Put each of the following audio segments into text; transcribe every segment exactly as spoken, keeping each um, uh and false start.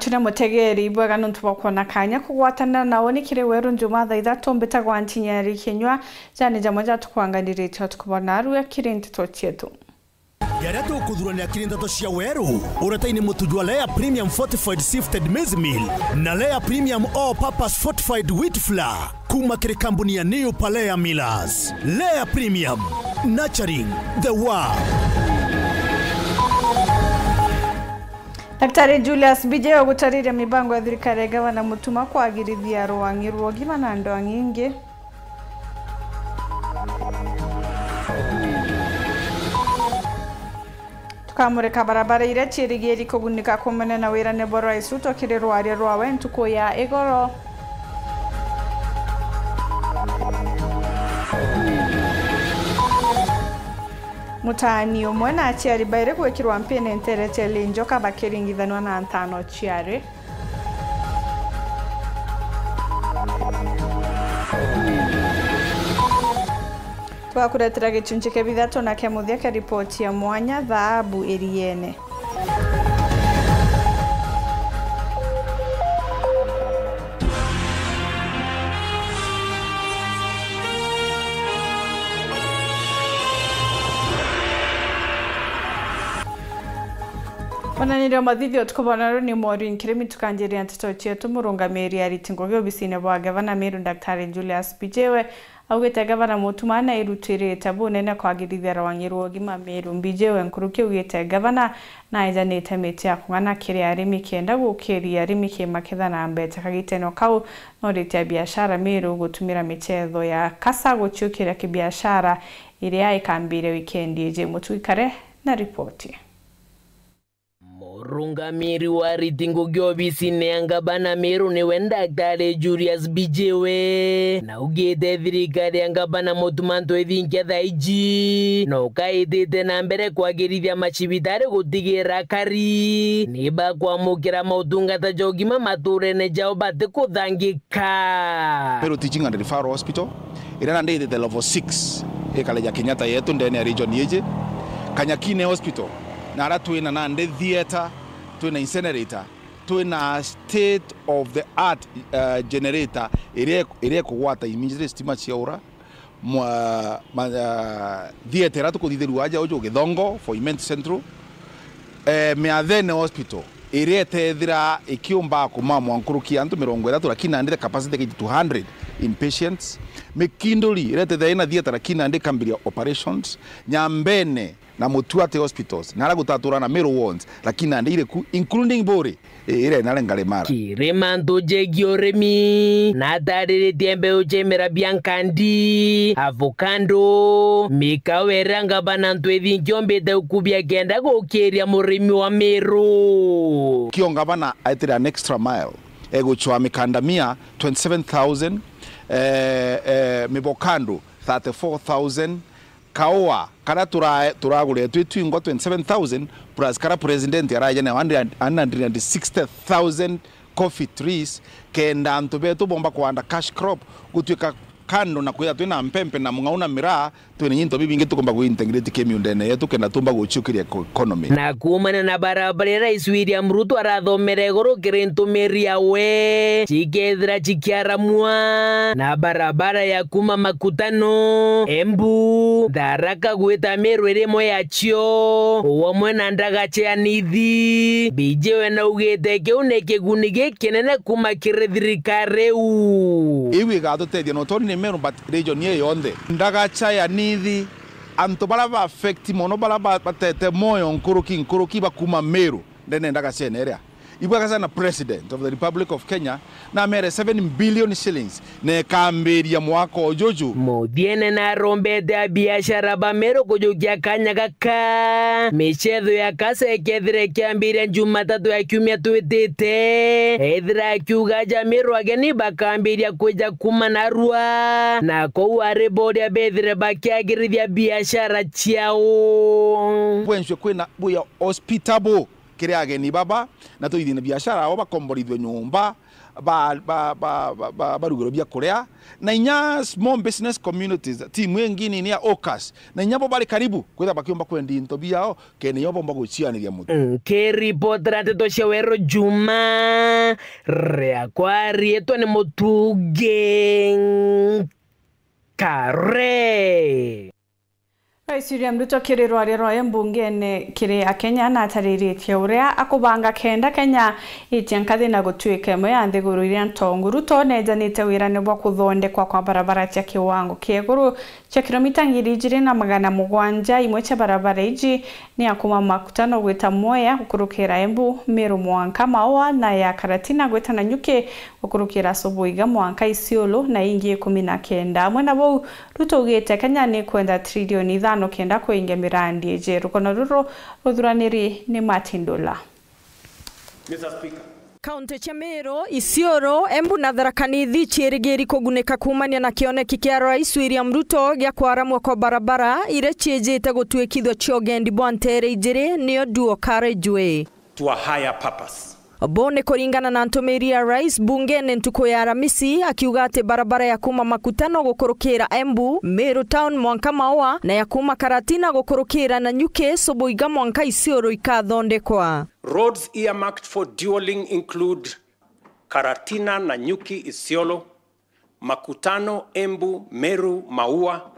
Tuna mutegeri ibwega nontu bwa kwona kanya kugwatanira na uni kiri Weru Njuma thaa ithatu. Mbitagwa Ntinyari Kinyua. Jani jamwe jatukuanganirite utuku bwa narua kiri nteto cietu. Jaria tukuthuranira kiri nteto cia Weru, uretaini mutu jwa Lea Premium Fortified Sifted Maize Meal na Lea Premium All Purpose Fortified Wheat Flour kuma kiri kambuni ya New Palea Millers. Lea Premium, nurturing the world. Daktari Julius Mbijiwe gutariria mibango ya thirikari ya gavana Mutuma kwagirithia rwang'i rwa ugima na ndwang'i ingi. Tukamurika barabara iria ciirigiri kugunika kumene na wirane bwa Rais Ruto kiri rwaria rwawe ntuku ya igoro. Mutaani umwe na aciari bairi gwikirwa mpine nteere cia Linjoka bakiringithanua na ntano ciari. Twakuretera gicunci kia bithatu na kia muthia kia ripoti ya mwanya, Thaabu Iriene. Mwananire wa mathithi utuku bwa naru ni Maureen Kirimi, tukanjiria nteto cietu. Murungamiri ariti ngugi obisine bwa gavana Meru, Daktari Julius Mbijiwe, augite gavana Mutuma nairutwirite bunene kwagirithia rwang'i rwa ugima Meru. Mbijiwe nkuruki augite gavana naejanite miti ya kung'ana kiri arimi kenda gukiria arimi kimaketha na mbeca kagitene o kau, noritie abiashara Meru gutumira michetho ya kasa guciukiria kibiashara iria ikambiria wikendi iji. Mutuikare na ripoti. Murungamiri wa ariti ngugi obisine ya ngabana Meru niwe Daktari Julius Mbijiwe, naugite thirikari ya ngabana Mutuma ntwithinkia thaa iji, no kaitite na mbere kwagirithia macibitari gutigira akari ni bakwamukira mautungata ja ugima maturene jao batikuthangika. Meru Teaching and Referral Hospital, iria nandi ithite level six, ikare ja Kenyatta yetu ndene ya region iji. Kanyakine Hospital, na aria twina nandi theatre, twina incinerator, twina state of the art, uh, generator, iria, iria ikugwata immediately stima ciaura. Mwa-, ma-, uh, theatre iria tukuthithirua aja uju Githongo for Imenti Central. Eh, Miathene Hospital, iria itethira ikiumba kumamwa nkuruki ya antu mirongo ithatu, lakini nandi the capacity kiti two hundred inpatients. Mikinduri, iria itethira ina theatre, lakini nandi ikambiria operations. Nyambene na Mutuati Hospitals, na aria gutatura na Meru wards, lakini nandi iri ku, including Buri, i-, iria inare Ngaremara. Kiri mantu jegie urimi, natariritie mbeu cia imera bia nkandi, avocado, mikawa iria ngabana ntwithinki ombite ukubia kenda gukiria murimi wa Meru. Kio ngabana aitire an extra mile, egucwa mikandamia twenty-seven thousand, eh, eh, mivokando thirty-four thousand, kaua karia tura-, turaguretwe twingwa twenty-seven thousand, plus karia president araeja nayo one hundred and sixty thousand coffee trees, kenda antu betu bomba kuanda cash crop, gutuika kando na kwithira twina mpempe na mung'au na miraa, twina into bibingi tukomba ku integrate ki miundene yetu kenda tumba guciukiria eco-, economy. Na kuumana na barabara iria Rais William Ruto arathomere iguru kiri ntumiri yawe, cikethira cikiaramua, na barabara ya kuma Makutano, Embu, Tharaka gwita Meru iri imwe yacio, o amwe na ndagaca ya Nithi. Mbijiwe naugite kiu ni kiguni gikinene kuma kiri thirikari iu. Iu igatutethia no toni ni Meru, but region iyo yonthe. Ndagaca ya Nithi, antu baria ba affect mono, baria ba-, batete moyo nkuruki, nkuruki bakuma Meru, ndene ndagacene iria. Ibwega sana President of the Republic of Kenya, na mere seven billion shillings, na ikambiria mwaka ujuju. Muthiene narombete abiashara ba Meru kujukia kanya gaka. Micetho ya kasa ikethira ikiambiria Jumatatu ya kiumia twitite. Ethira akiuga aja Meru ageni bakambiria kwija kuma narua, na kou ari boria bethire bakiagirithia biashara ciao. Bwenswe kwina, we are hospitable. Kiri ageni baba, na tuithie na biashara ao, bakomborithue nyomba, ba, ba, ba, ba, ba, barugirwe bia kuria, na inya small business communities, timu ingi nini ya Okas, na inya bo bari karibu kwithirwa bakiumba kwendia into biao, kene yo bomba gucianiria mutu. Nkiripotera nteto cia Weru Juma, riakwa riitwa ni Mutugi Nkare. Rais William Ruto kiri rwaria rwawe mbungene kiri Akenya natariritie uria akubanga kenda Kenya itia nkathi na gutuika imwe ya nthiguru iria ntongu. Ruto nejanite wirane bwa kuthondekwa kwa barabara cia kiwango kia iguru cia kilomita ngiri ijiri na magana mugwanja. Imwe cia barabara iji ni ya kuma Makutano gwita Mwea gukurukira Embu, Meru mwanka Maua, na ya Karatina gwita Nanyuki gukurukira Soboiga mwanka Isiolo, na ingi ikumi na kenda. Amwe na bau, Ruto augite Kenya ni kwenda trilioni ithano kenda kuingia mirandi iji. Rukono ruru ruthuraniri ni Martin Ndula. Mister Speaker. Kaunti cia Meru, Isiolo, Embu na Tharaka Nithi ciirigiri kugunika kuumania na kioneki kia Rais William Ruto gia kwaramua kwa barabara iria ciijite gutuikithua cia ugendi bwa nteere ijiri, niyo dual carriageway. To a higher purpose. Buu ni kuringana na ntumiri ya Rais bungene ntuku ya Aramisi, akiuga ati barabara ya kuuma Makutano gukurukira Embu, Meru Town mwanka Maua, na ya kuuma Karatina gukurukira Nanyuki, Soboiga mwanka Isiolo ikathondekwa. Roads earmarked for dualling include Karatina, Nanyuki, Isiolo, Makutano, Embu, Meru, Maua,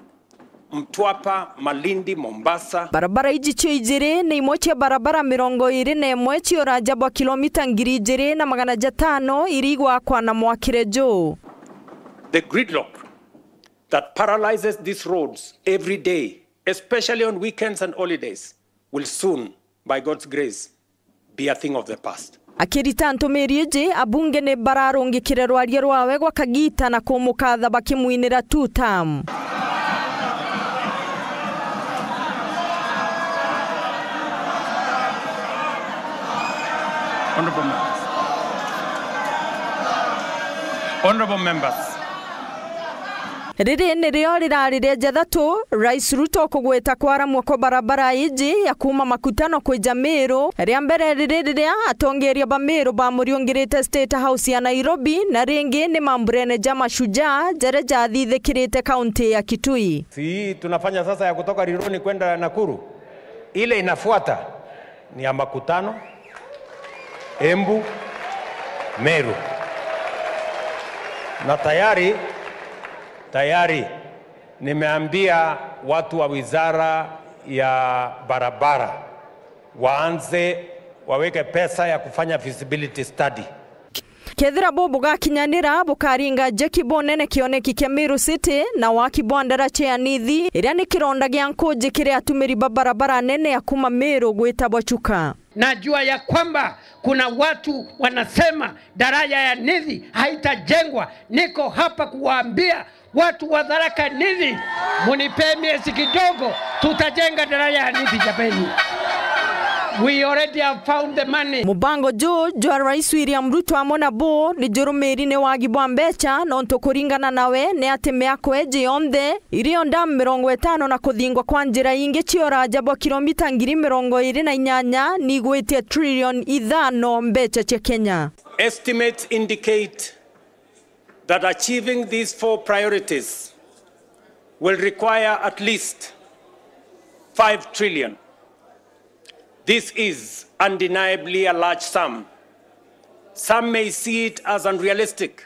Mtwapa, Malindi, Mombasa. Barabara iji cio ijiri ni imwe cia barabara mirongo iiri na imwe cia uraja bwa kilomita ngiri ijiri na magana jatano iria igwakwa na mwakire juu. The gridlock that paralyzes these roads every day, especially on weekends and holidays, will soon, by God's grace, be a thing of the past. Akirita ntumiri iji, abunge ni bararungikire rwaria rwawe gwa kagiita na kumukatha bakimwinira two term. Honorable members. Honorable members. Riri nirio rirari ria jathatu Rais Ruto kugwita kwaramua kwa barabara iji ya kuuma Makutano kwija Meru. Ria mbere riri riria atongeria ba Meru bamuriungirite State House ya Nairobi, na ringi ni mamburene ja Mashujaa jaria jathithikirite kaunti ya Kitui. Si tunafanya sasa ya kutoka Rironi kwenda Nakuru? Ile inafuata ni ya Makutano, Embu, Meru. Na tayari, tayari nimeambia watu wa wizara ya barabara waanze waweke pesa ya kufanya feasibility study. Kethira bo bugakinyanira, bukaringa jeki bunene kioneki kia Meru City na waki bwa ndaraca ya Nithi, iria ni kironda gia nkuji kiri atumiri ba barabara nene ya kuuma Meru gwitagwa Chuka. Najua ya kwamba kuna watu wanasema daraja ya Nithi haitajengwa. Niko hapa kuwaambia watu wa Tharaka Nithi, munipee miezi kidogo, tutajenga daraja ya Nithi, jameni. We already have found the money. Mubango juu jwa Rais William Ruto amwe na bo ni jurumiri ni wagi bwa mbeca, nontu kuringana nawe ni ati miako iji yonthe irio ndamu mirongo itano na kuthingwa kwa njira ingi cia uraja bwa kilomita ngiri mirongo iri na inyanya ni igwitie trilioni ithano mbeca cia Kenya. Estimates indicate that achieving these four priorities will require at least five trillion. This is undeniably a large sum. Some may see it as unrealistic,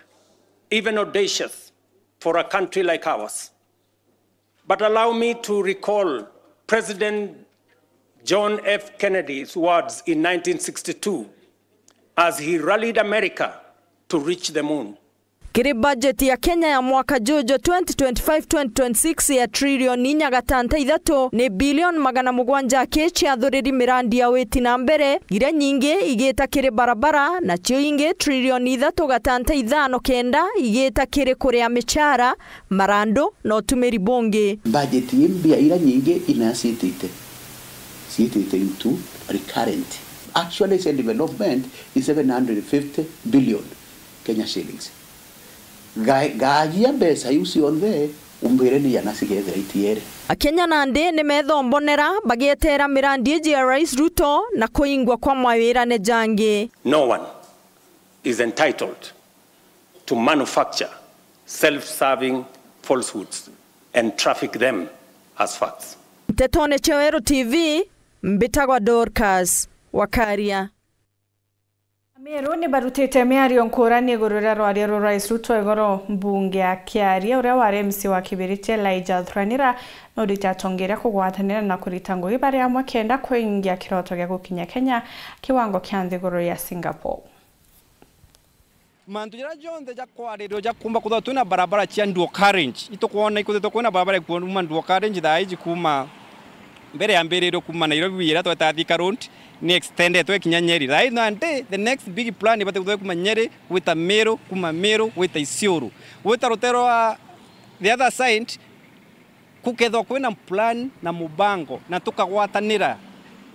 even audacious, for a country like ours. But allow me to recall President John F. Kennedy's words in nineteen sixty-two as he rallied America to reach the moon. Kiri bajeti ya Kenya ya mwaka juju twenty twenty-five twenty twenty-six ya trilioni inya gatanta ithatu, ni bilioni magana mugwanja aki ciathuriri mirandi ya witi na mbere, iria nyingi igita kiri barabara, nacio ingi trilioni ithatu gatanta ithano kenda igita kiri kuria micara, marandu na utumiri bungi. Budget ii mbia iria nyingi ina ciitite, ciitite into recurrent. Actually, cia development ni seven hundred fifty billion Kenya shillings. Ga-, gagia mbeca iu cionthe Umbwire ni yana cigethira itiere. Akenya nandi ni methombonera bagieteera mirandi iji ya Rais Ruto na kuingwa kwa mawirane jangi. No one is entitled to manufacture self-serving falsehoods and traffic them as facts. Ntetone cia Weru T V, mbitagwa Dorcas Wakaria. Ameru ni barutite miario nkurani iguru ria rwaria rwa Rais Ruto igoro mbunge akiaria. Uria wari M C wa Kibirichi Elijah Thuranira naurite atongeria kugwatanira na kurita ngugi bari amwe kenda kuingia kiroto gia gukinya Kenya kiwango kia nthiguru ya Singapore. Mantu jaria jonthe ja kwaririrwa ja kuumba kwithirwa twina barabara cia dual carriage, itukwona ikwithitwe kwina barabara ikuuma dual carriage thaa iji kuuma mbere yambiririrwe kuuma Nairobi ira tweta Thika Road, ni extendetwe ikinya Nyeri. Thaa iji nandi, the next big plan ibati kwithirwa kuuma Nyeri gwita Meru, kuuma Meru gwita Isiolo. Gwita rutere rwa the other side, kukethirwa kwina plan na mubango na tukagwatanira,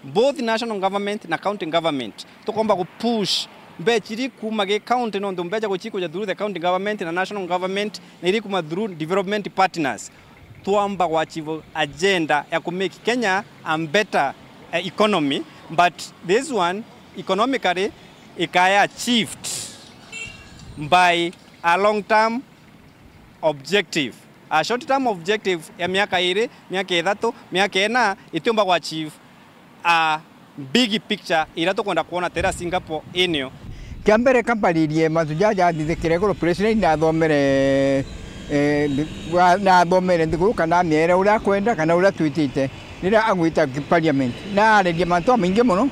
both national government na county government, tukomba ku push mbecha iri kuuma gi county, nontu mbecha guchikuja through the county government na national government na iri kuuma through development partners, twamba ku achieve agenda ya ku make Kenya a better, eh, economy, but this one economically ikaya achieved by a long term objective. A short term objective ya miaka iri, miaka ithatu, miaka ina, itiumba ku achieve a big picture iria tukwenda kwona tera Singapore inio. Kia mbere, kambaririe mantu jaja athithikire iguru, president nathomere, eh, nathomere nthiguru kana amiere uria akwenda kana uria twitite riria agwita parliament. Na aririe mantu jamaingi mono,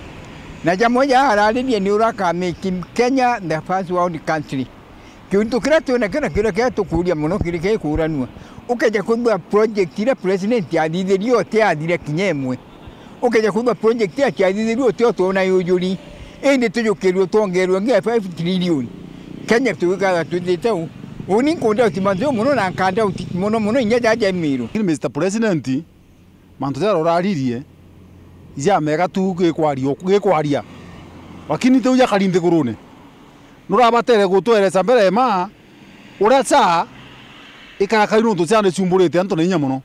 na jamwe ja araririe ni uria aka make Kenya the first world country. Kiuntu kiria twinakio na kiria kiria tukuuria mono kiri kia ikuuranua. Ukeja kwithua project iria president athithirie uti athire kinya imwe. Ukeja kwithua project iria ciathithirie uti o twona yujuri. Indi tujukirirwe twongerwe nginya five trillion. Kenya tugikaga twithite u. Uni nkunda uti mantu mono na nkanda uti mono mono inya jaja Miru. Lakini Mister President, mantu jaria uraririe, ijamega tu gikwaria, gikwaria. Lakini tiu jakari nthigurune. Nurabatere gutwereca mbere ma uria cha ikarakari nontu cha niciumburite antu na inya mono.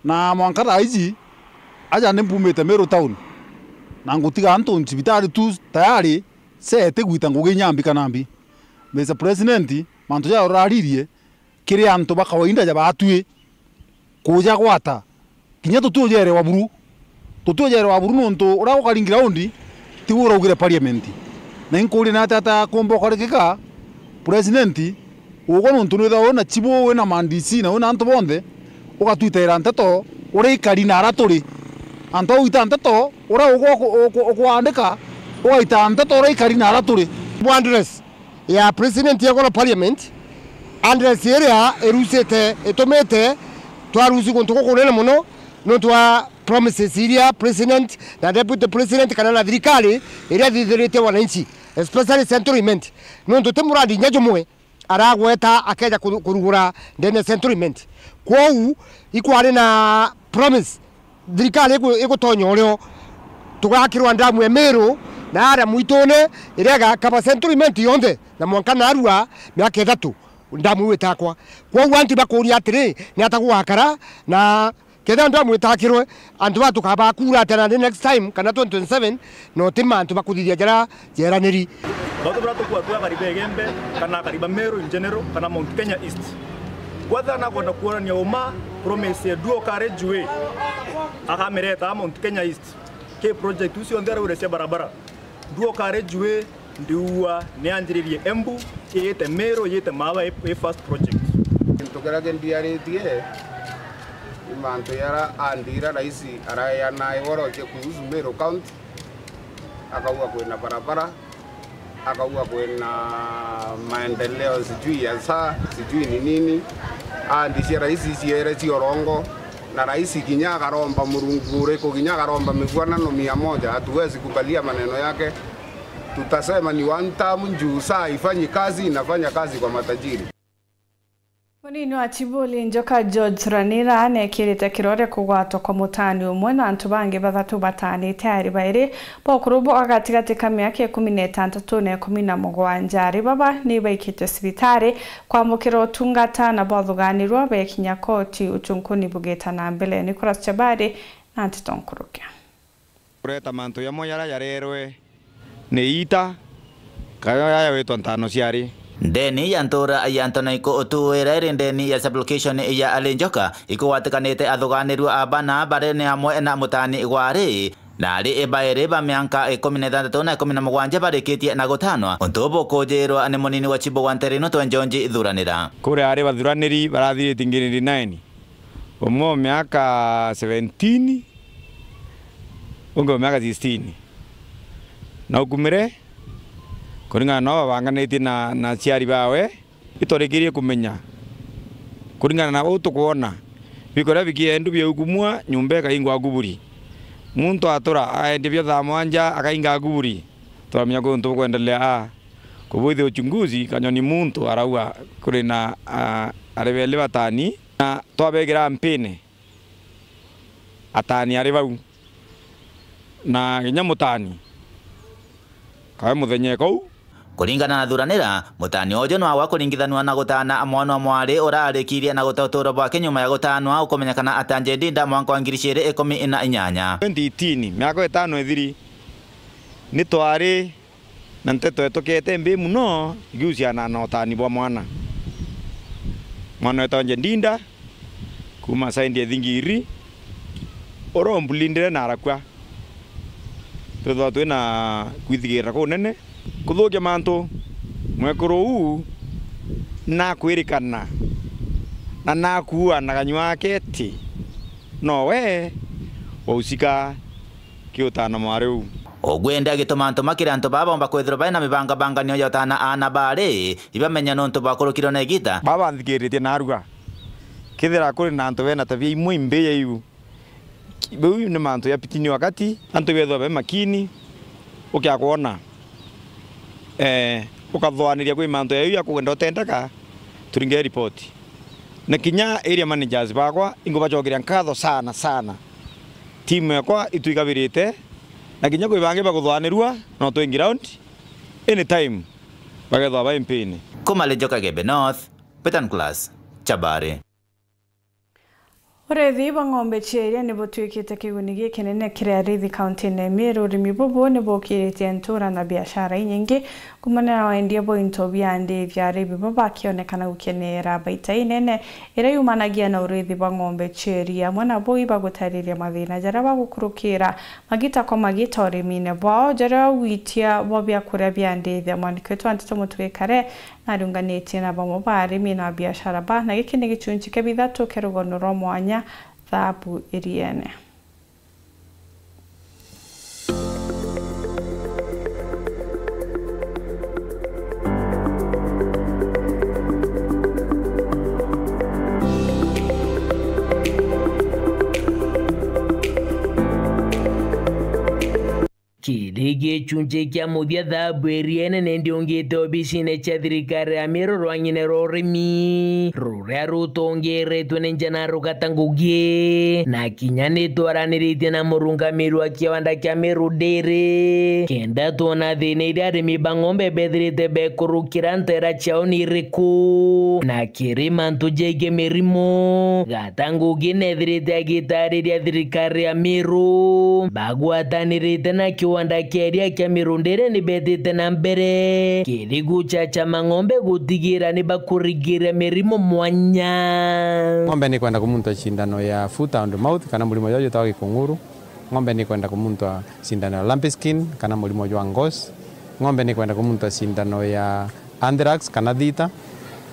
Na mwanka thaa iji, aja ni mbumite Meru town. Na ngutiga antu ncibitari tu tayari, cha itigwita ngugi inya mbi kana mbi. Mister President, mantu jaria uraririe, kiri antu ba kawaida ja baatui kujagwata. Kinya tutiujerewa buru. Tutiujerewa buru nontu uria gukari ground tiwe uraugire parliament. Na inkuuria ni atia atakumba ukarikika president ugwe nontu nwithagwa wina chibu, wina ma D C na wina antu bonthe, ugatwitaira nteto uria ikari na aria turi. Antu au ita nteto uria ugwe uku-, uku-, ukuandika, ugaita nteto uria ikari na aria turi. Bu address ya president ya Goro Parliament, address iria irucite, itumite twaruci guntu gukunene mono nontu wa promises iria president na deputy president kana na thirikari iria thithiritie wananchi, especially Central Imenti, nontu ti muradi inya jumwe aragweta akeja kuru-, kurugura ndene ya Central Imenti. Kwou ikwari na promise thirikari igu-, igutonya urio tugakirwa ndamu ya Meru na aria mwitune iria igakaba Central Imenti yonthe na mwanka narua miaka ithatu ndamu iu itakwa. Kwou antu bakuria atiri, ni ata gugakara na kethira ndamu itakirwe, antu ba tukabaa kuura atia nandi next time kana twenty twenty-seven, na uti mantu bakuthithia jaria jeraniri. Bauthu baria tukuatua akari ba Igembe kana akari ba Meru in general kana Mount Kenya East. Kwethira nakwenda kuonania uma promise ya dual carriage way, akamireta Mount Kenya East. Ki project iu cionthe araure cia barabara. Dual carriage way ndiua nianjiririe Embu, iyite Meru, iyite Mawa, i, i first project. Gintu kiria kindiaritie ni mantu jaria andira raisi araeana igoro cia kuhusu Meru County, akauga kwina barabara, akauga kwina maendeleo sijui ya saa, sijui ni nini. Andicia raisi ciere cia urongo, na raisi kinya akaromba Murungu uriku, kinya akaromba miguanano mia moja, hatuwezi kubalia maneno yake. Tutasema ni one term juu saa haifanyi kazi, inafanya kazi kwa matajiri. Munini wa Chibuli Njoka George Ranira nekirite kirore kugwatwa kwa mutani umwe na antu bangi bathatu batanite ari bairi ba ukuru bwa gatigati ka miaka ikumi na itantatu na ikumi na mugwanja. Ari baba ni baikite cibitari kwamukira utungata na bwathuganirwa bekinya koti, uchunkuni bugita na mbere. Nicholas Chabari na nteto nkuruki. Kureta mantu jamwe jaria jarerwe ni ita, kana jaria jawitwa ntano ciari. Ndeni ya ntura ya Ntonaiko utuira iri ndeni ya sub-location ya Alinjoka, ikugwatikanite athuganirua a bana bari ni amwe na mutani gwari, na ari bairi ba mianka ikumi na itantatu na ikumi na mugwanja barikitie na gutanwa, untu bukujirwa ni munini wa Chibo wa Nterino twa Njonji Thuranira. Kuria ari bathuraniri barathiritie ngirindi nine. Umwe o miaka seventeen, ungi o miaka sixteen. Na ukumire, kuringana na uu babanganitie na, na aciari bawe, itwarikirie kumenya, kuringana na uu tukwona, bikoria bikiendu biaukumua, nyumba ikaingwa kuburi. Muntu atura aendia bio thaa mwanja, akainga kuburi. Turamenya kwi untu bukwendelea a kubwithia uchunguzi, kanyoni muntu arauga kuri na, a, ari beli batani, na twabekira mpini. Atani ari bau, na kinya mutani kawe muthenya kou. Kuringana na Thuranira, mutani uju nwawa kuringithanua na gutana mwana wa mwari urarikirie na guta uturo bwake nyuma ya gutanwa ukumenyekana ata Njendi Ndinda mwanka wa ngiri ciiri ikumi na inyanya. Twenty eighteen, miaka itano ithiri, ni twari na nteto itukete mbi mono igiusiana na utani bwa mwana. Mwana wetagwa Njendi Ndinda, kuuma side ya Thingiri, urombulindire na arakua. Twithagwa twi na kwithigirira kunene. Kuthukia mantu, mwekuru uu nakwirikana na nakuua na kanyua ake ati nowe wausika kiutana mwari uu. Ugwende agituma ntuma kiri antu baa baumba kwithirwa bai na mibangabanganio ya utana aana baari, ibamenya nuntu bwakurukirwe na igita. Baba nthikiritie narua. Kethira kuri na antu bena tabia imwe imbi ya iu, bau ni mantu ya pitini wakati, antu bethwa be makini, ukia kwona, eh, ukathoaniria kwi mantu ya iu ya kwenda utendeka, turinge ripoti. Na kinya area managers bakwa, inkubacokeria nkatho sana, sana. Timu yakwa itwigabirite, na kinya kwi bangi bakuthoanirua, no twingi round, anytime, bagethwa bai mpini. Kuma Lejoka Gembe North, Peter Nicholas, Chabari. Urithi bwa ng'ombe cia iria ni butwikite kiguni gikinene kiri arithi kaunti-ini ya Meru. Urimi bubu ni bukiritie ntura na biashara inyingi, kumanira na wendia bwa into bia ndithi, arithi bo bakionekana gukenera baita inene iria yumanagia na urithi bwa ng'ombe cia iria. Amwe nabo ibagutariria mathina jaria bagukurukira magita kwa magita urimine bwao, jaria ugwitia bwa biakuria bia ndithi. Mwandiki wetu wa nteto Mutugikare nariunganitie na bamwe ba arimi na biashara ba, na giki ni gichunchi kia bithatu kia rugono rwa mwanya Thabu Iriene. Kiri gichunchi kia muthia Thabu Iriene ni ndiungite obisine cia thirikari ya Meru rwang'ine rwa urimi, ruria rutongeretwe ni njana rugata ngugi, na kinya ni twaranirite na murungamiri wa kiwanda kia Meru Dairy, kenda twona thina iria arimi ba ng'ombe bethirite bekurukira ntera ciao ni iriku, na kiri mantu jegie mirimo, Gata Ngugi nethirite agitariria thirikari ya Meru, bagwatanirite na kiwanda kia iria kia Meru Dairy ni betite na mbere kiri guchacha mang'ombe gutigira ni bakurigiria mirimo mwanya. Ng'ombe ni kwenda kumuntwa cindano ya foot and mouth kana murimo jwa jwitagwa gikung'uru. Ng'ombe ni kwenda kumuntwa cindano ya lumpy skin kana murimo jwa ngos. Ng'ombe ni kwenda kumuntwa cindano ya anthrax kana thita,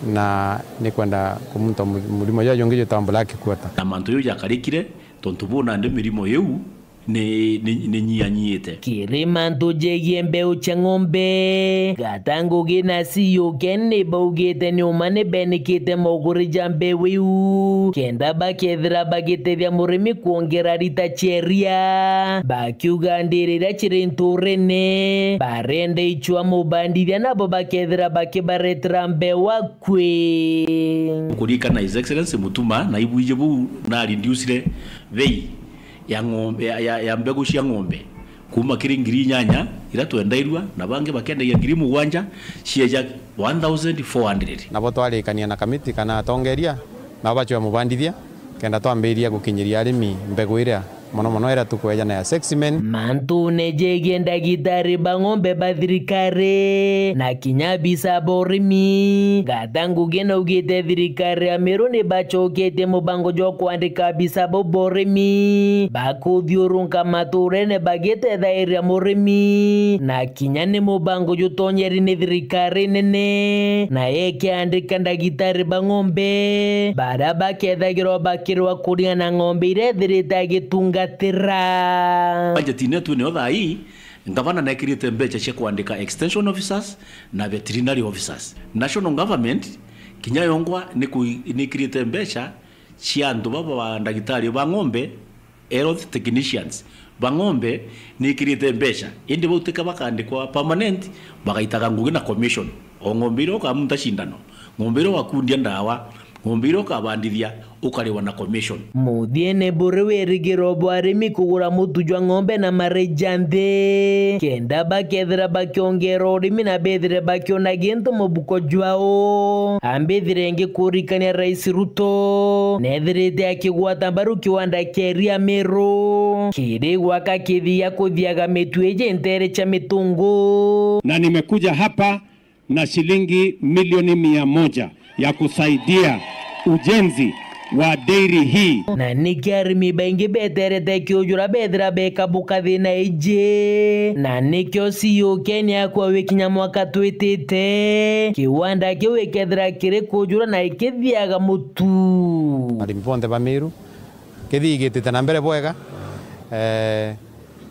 na ni kwenda kumuntwa mu-, murimo jwa jungi jwitagwa black quarter. Na mantu jau jakarikire, tontu bu nandi mirimo iu ni, ni, ni nyianyiite. Kiri mantu jegie mbeu cia ng'ombe, Gata Ngugi na C U Ken ni baugite ni uma ni benikite moguri ja mbeu iu, kenda bakethira bagitethia murimi kwongera rita cia iria, bakiuga ndiri iria ciri nturene, barenda icwa mubandithia nabo bakethira bakibaretera mbeu akui. Kuririkana His Excellency Mutuma na ibwiji buu na reducire bei ya ng'ombe, ya, ya, ya mbegu cia ng'ombe kuuma kiri ngiri inyanya iria twendairua, na bangi bakendagia ngiri mugwanja, cieja one thousand four hundred. Nabo twarikania na kamiti kana atongeria, nabo bacwe mubandithia, kenda twambiria gukinyiria arimi mbegu iria mono mono iria tukweja na ya Sexmen. Mantune jegie ndagitari ba ng'ombe ba thirikari na kinya abisa ba urimi, Gata Ngugi naugite thirikari ya Meru ni bacoketie mubango jwa kwandika abisa bau ba urimi bakuthiurunka maturene bagitethairia murimi, na kinya ni mubango jutonyeri ni thirikari nene, na ikiandika ndagitari ba ng'ombe baria bakethagirwa bakirwa kuringana na ng'ombe iria ithirite agitungatira. Bajeti netu niyo thaa ii, ngavana nekirite mbeca cia kwandika extension officers na veterinary officers. National government kinya yongwa niku-, nikirite mbeca cia antu baba ba ndagitari ba ng'ombe, health technicians ba ng'ombe, nikirite mbeca, indi bau tika bakandikwa permanent, bagaitaga ngugi na commission. O ng'ombe iria ukamunta cindano, ng'ombe iria ugakundia ndawa, ng'ombe iria ukabandithia, ukariwa na commission. Muthiene buri wirigiro bwa arimi kugura mutu jwa ng'ombe na mareja nthi, kenda bakethira bakiongera urimi na bethire bakiona gintu mubuko jwao. Ambithire ngikurikania Rais Ruto nethirite akigwata mbaru kiwanda kia iria Meru kiri gwaka kithii ya kuthiaga mitu iji ntere cia mitungu. Na nimekuja hapa na shilingi milioni mia moja ya kusaidia ujenzi wa dairy hii. Na niki arimi baingi beterete kiujura bethira bekabuka thina iji, na nikio C U Ken akwa wikinya mwaka twitite, kiwanda kiu gikethira kiri kujura na ikithiaga mutu. Arimi bonthe ba Meru, kithii gitite na mbere bwega. Eh,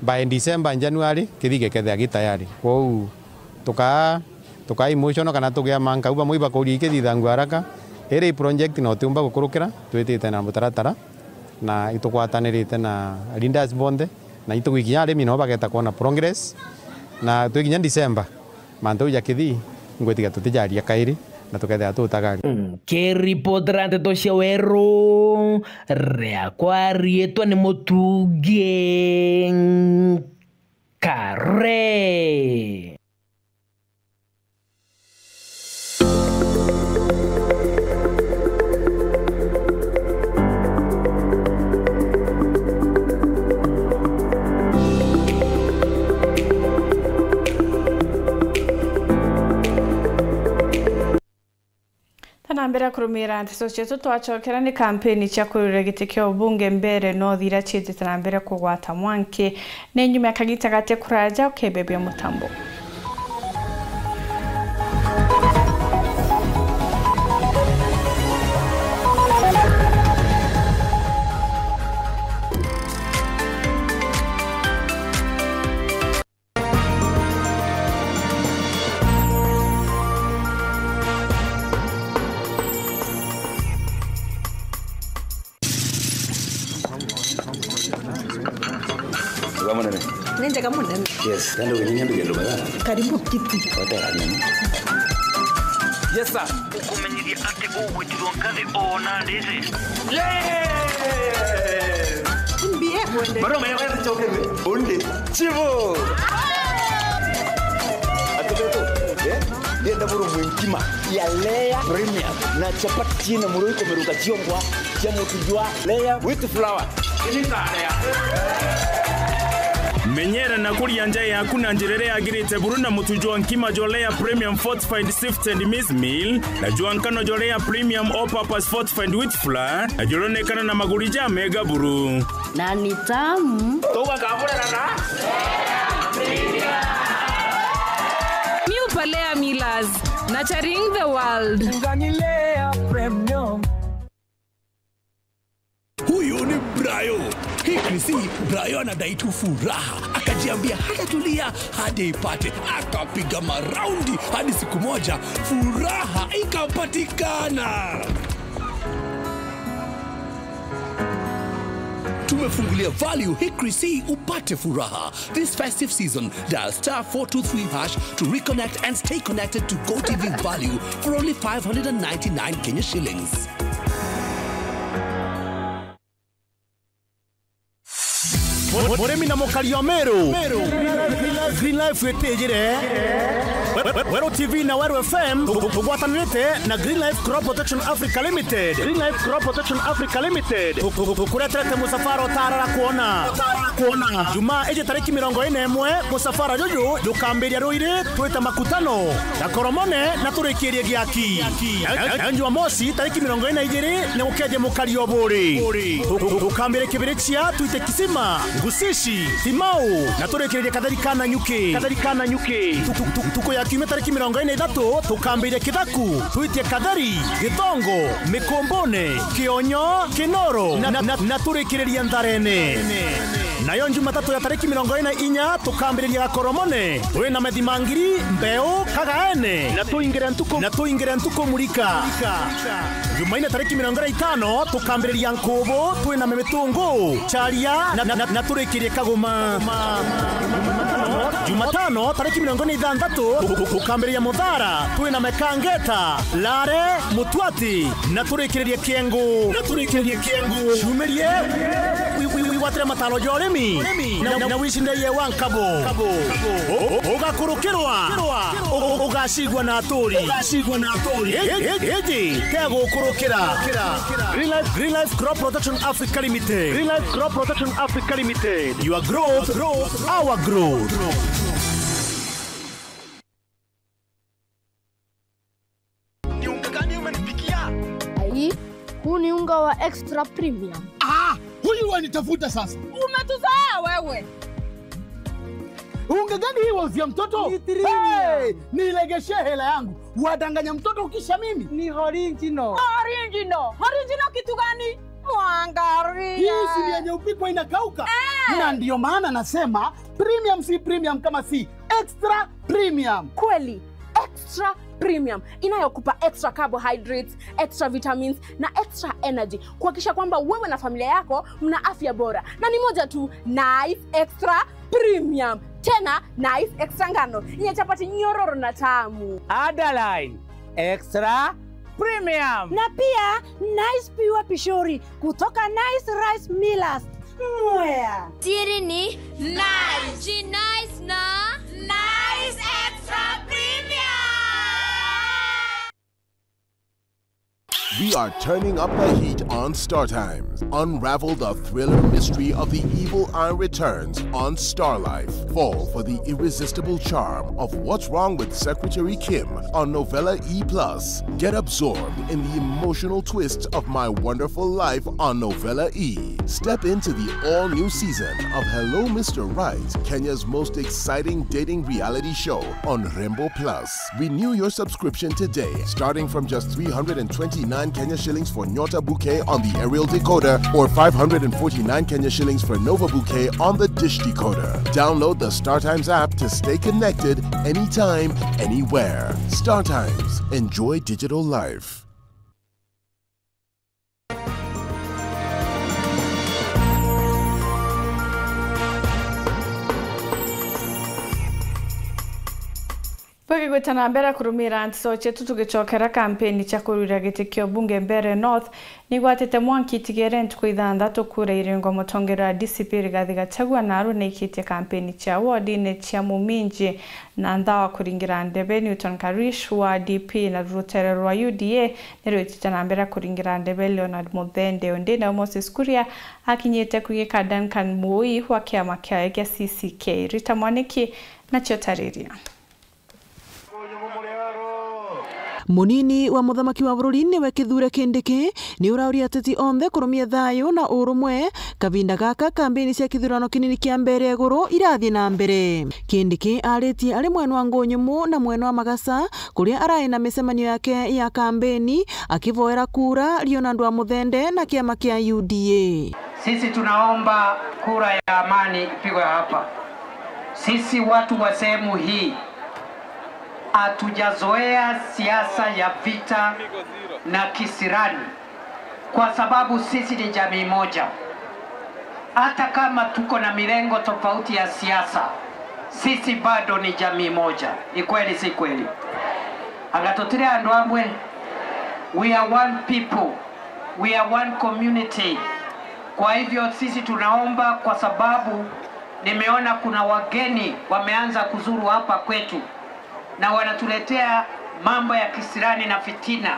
by December, January, kithii gikethia gi tayari. Kwou tukaa, tukaa emotional kana tugia manka, u bamwe ibakuria ikithithangua haraka. Iri project no tiumba gukurukira, twitite na mutaratara, na itugwatanirite na leaders bonthe, na itugwikinya arimi nao bageta kwona progress, na twikinya December, mantu ja kithii, ngwitiga tutijaria kairi, na tukethira tutagari. Nkiripotera nteto cia weru, riakwa riitwa ni Mutungi Kare. Tanambere kurumira nteto cietu, twacokera ni kampeni cia kurwira giti kia ubunge mbere no thira ciitite na mbere kugwata mwanki. Ni nyuma ya kagita gati kuraja ukebebia mutambo. Wega munene. Ni njega munene. Yes, kandi uginyanya mbigendo baya. Karibu kiti. Wata nini? Yes, sir. Ukumenyithia ati ugwitirwo ngathi ona ndiri. Yes! Mbie kwende. Bado mwenye kwanza choke. Undi. Chivo. Atubeto. Eh? Ndienda buru mwinkima ya layer premium na chapati na muroi komeruka chiongwa. Cia mutu jwa layer with flour. Menyera na kuria nja yaku na njira iria yagirite buru na mutu jwa nkima jwa layer premium fortified sifted maize meal na jwa nkano jwa layer premium all purpose fortified wheat flour na juronekana na maguri ja mega buru. Na ni tamu. Tuga kaburera na New Palea Millers, nurturing the world. Ngani layer premium. Huyu ni Brayo. Hickley C, Brian anadai tu furaha. Akajiambia hatatulia hadi ipate. Akapiga maraundi hadi siku moja furaha ikapatikana. Tumefungulia value Hickley C upate furaha. This festive season, dial star four two three hash to reconnect and stay connected to GoTV value for only five hundred and ninety-nine Kenya shillings. Mu-, murimi na mukari o Meru. Green Life itijire. We-, we-, Weru T V na Weru F M tu-, tu-, tugwatanirite na Green Life Crop Protection Africa Limited. Green Life Crop Protection Africa Limited. Tu-, tu-, tu-, tukureterete musafara utarara kuona. Jumaa iji tariki mirongo ine na imwe, musafara juju jukambiria ruiri twite Makutano, Gakoromone na turikirie Giaki. E-, e-, e-, Jumamosi tariki mirongo ine na ijiri ni gukeje mukari o Buri. Tu-, tu-, tukambiria Kibirichia twite Kisima, Ngusishi, Timau na turikiririe Katheri ka Nanyuki. Katheri ka Nanyuki. Tu-, tu-, tu-, ntuku ya kiumia tariki mirongo ine na ithatu tukambiria Kithaku, twitie Katheri, Githongo, Mikumbune, Kionyo, Kinoro na, na, na, na turikiririe Ntharene. Nayo Jumatatu ya tariki mirongo ine na inya tukambiriria Gakoromone, twina Methimangiri, Mbeu, Kagaene na tuingire ntuku, na tuingire ntuku murika. Jumaine tariki mirongo ine na itano tukambiriria Nkubu, twina Mimitungu, Charia na, na, na, na turikirie Kaguma. Jumatano tariki mirongo ine na ithanthatu tu-, tu-, tukambiriria Muthara, twina Mekangeta, Lare, Mutwati na turikiririe Kiengu. Na turikiririe Kiengu. Ciumirie wi-, wi-, wigwatire mataro ja urimi na, na, na wicindairie wa nkabo. U-, u-, ugakurukirwa. U-, u-, ugacigua na aturi. Ugacigua na aturi. I-, i-, iji tegukurukira. Green Life, Green Life Crop Protection Africa Limited. Green Life Crop Protection Africa Limited. Your growth, growth, our growth. Ni unga gani umenipikia? Ai, huu ni unga wa extra premium. Ah, huyu wanitafuta sasa. Umetuzoea wewe. Unga gani hii wauzia mtoto? Ni premium. Hey, nilegeshee hela yangu. Wadanganya mtoto kisha mimi. Ni original. Original. Original kitu gani? Mwangaria. Hii si ni yenye upikwa inakauka? Eh. Na ndio maana nasema premium si premium kama si extra premium. Kweli, extra premium inayokupa extra carbohydrates, extra vitamins na extra energy, kuhakikisha kwamba wewe na familia yako mna afya bora. Na ni moja tu, Nice Extra Premium. Tena Nice Extra ngano yenye chapati nyororo na tamu. Underline Extra Premium. Na pia Nice Pure Pishori kutoka Nice Rice Millers. Mwea. Siri ni Nice. Ji Nice na Nice Extra Premium. We are turning up the heat on Star Times. Unravel the thriller mystery of the evil eye returns on Star Life. Fall for the irresistible charm of What's Wrong with Secretary Kim on Novella E plus. Get absorbed in the emotional twists of My Wonderful Life on Novella E. Step into the all-new season of Hello Mister Right, Kenya's most exciting dating reality show on Rembo Plus. Renew your subscription today, starting from just three hundred and twenty-nine Kenya shillings for Nyota Bouquet on the aerial decoder or five hundred and forty-nine Kenya shillings for Nova Bouquet on the dish decoder. Download the StarTimes app to stay connected anytime, anywhere. StarTimes. Enjoy digital life. Bwegigwita na mbere kurumira nteto cietu, tugicokera kampeni cia kurwira giti kia ubunge Mbeere North nigwatite mwanki. Itigere ntuku ithanthatu kura iringwa, mutongeria wa D C P Rigathi Gachagua naarua naikitie kampeni cia wodine cia Muminji na nthawa kuringira ndebe. Newton Kariuki wa D P na rutere rwa U D A nirwitite na mbere kuringira ndebe Leonard Muthende. Undi nawe Moses Kuria akinyite kwigika Duncan Moi wa kiama kiawe kia C C K. Rita Mwaniki nacio tariria. Munini wa muthamaki wa bururi niwe Kithure Kindiki ni urauria ateti onthe kurumia thayu na urumwe kabinda gaka kambeni cia kithurano kinini kia Mbeere Iguru irathie na mbere. Kindiki aritie ari mwena wa Ngunyumu na mwena wa Magasa, kuria arai na micemanio yake ya kambeni akivoera kura Leonard wa Muthende na kiama kia U D A. Sisi tunaomba kura ya amani ipigwe hapa. Sisi watu wa sehemu hii hatujazoea siasa ya vita na kisirani, kwa sababu sisi ni jamii moja. Hata kama tuko na mirengo tofauti ya siasa, sisi bado ni jamii moja. Ni kweli, si kweli? Anga tutire andu amwe? We are one people. We are one community. Kwa hivyo sisi tunaomba, kwa sababu nimeona kuna wageni wameanza kuzuru hapa kwetu na wanatuletea mambo ya kisirani na fitina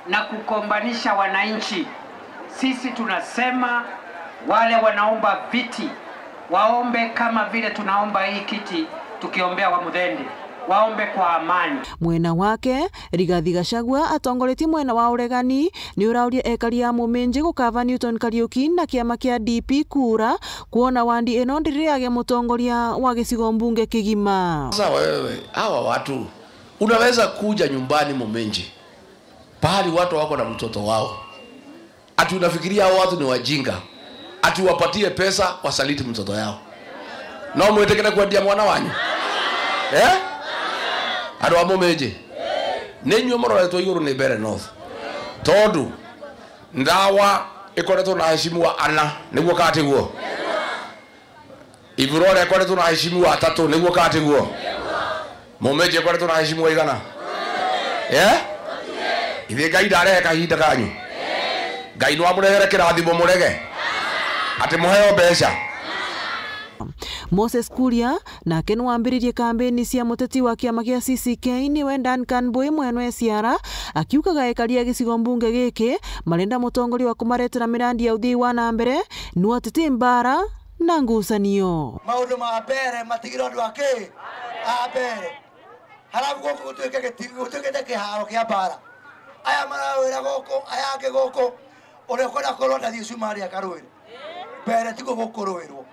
na kukombanisha wananchi. Sisi tunasema wale wanaomba viti waombe kama vile tunaomba hii kiti tukiombea wa Muthende, waombe kwa amani. Mwena wake, Rigathi Gachagua atongoretie mwena wa uregani ni urauria ekari a Muminji gukava Newton Kariuki na kiama kia D P kura, kwona wandi ino ndiriage mutongoria wa gicigo mbunge kigima. Sasa wewe, hawa watu, unaweza kuja nyumbani Muminji, pahali watu wako na mtoto wao, ati unafikiria hao watu ni wajinga, ati wapatie pesa wasaliti mtoto yao? No mwitikire kwendia mwana wanyu? Eh? Andu a Muminji, ni inyuĩ muroretwo iguru ni Mbeere North, tondu ndawa ikoretwo na aheshimiwa ana, niguo kana tiguo? Iburo uria ekoretwo na aheshimiwa atatu, niguo kana tiguo? Muminji ekoretwo na aheshimiwa igana? Eh? Ithe Ngai ndarehe kahinda kanyu? Ngai nwamurehere kirathimo murege? Ati muheo mbeca? Moses Kuria nake nwambiririe kambeni cia muteti wa kiama gia C C K niwe Duncan Bui mwene wa Siara, akiugaga ekari a gicigo mbunge giki marenda mutongoria wa kumaretera mirandi ya uthii wa na mbere, nwa titi mbara na ngucanio. Maundu ma Mbeere matigirwe andu aki a Mbeere. Halafu guku gutuike giti-, gutuikite kiharo kia mbara. Aya marawira guku, aya angi guku. Uria ukwenda kurwa ndathie cumari akarwire. Mbeere tiguo gukuruirwo.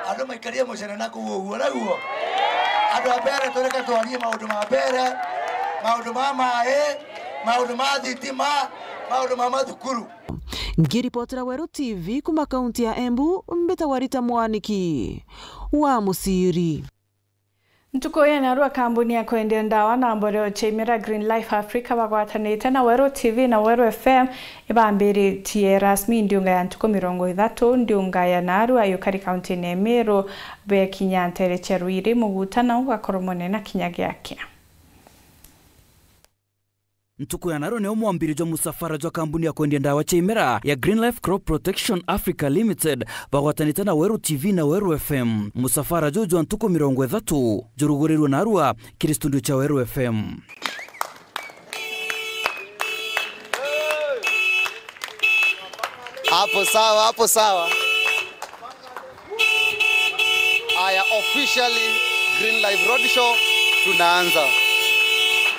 Andu maikarie mucene na kuu uguo naguo. Andu a Mbeere tureke twarie maundu ma Mbeere, maundu ma maii, maundu ma thitima, maundu ma mathukuru. Ngiripotera Weru T V kuma kaunti ya Embu, mbitagwa Rita Mwaniki wa Muciri. Ntuku ya narua, kambuni ya kwendia ndawa na mboreo cia imera Green Life Africa bagwatanite na Weru T V na Weru F M ibambiritie rasmi ndiunga ya ntuku mirongo ithatu, ndiunga ya narua yukari kaunti-ini ya Meru, bekinya ntere cia Ruiri, Mugutano, Gakoromone na kinya Giakia. Ntuku ya narua nio mwambiririo jwa musafara jwa kambuni ya kwendia ndawa cia imera ya Green Life Crop Protection Africa Limited bagwatanite na Weru T V na Weru F M. Musafara juu jwa ntuku mirongo ithatu jurugurirwe narua kiri studio cia Weru F M. Hapo sawa, hapo sawa. Aya, officially Green Life Roadshow tunaanza.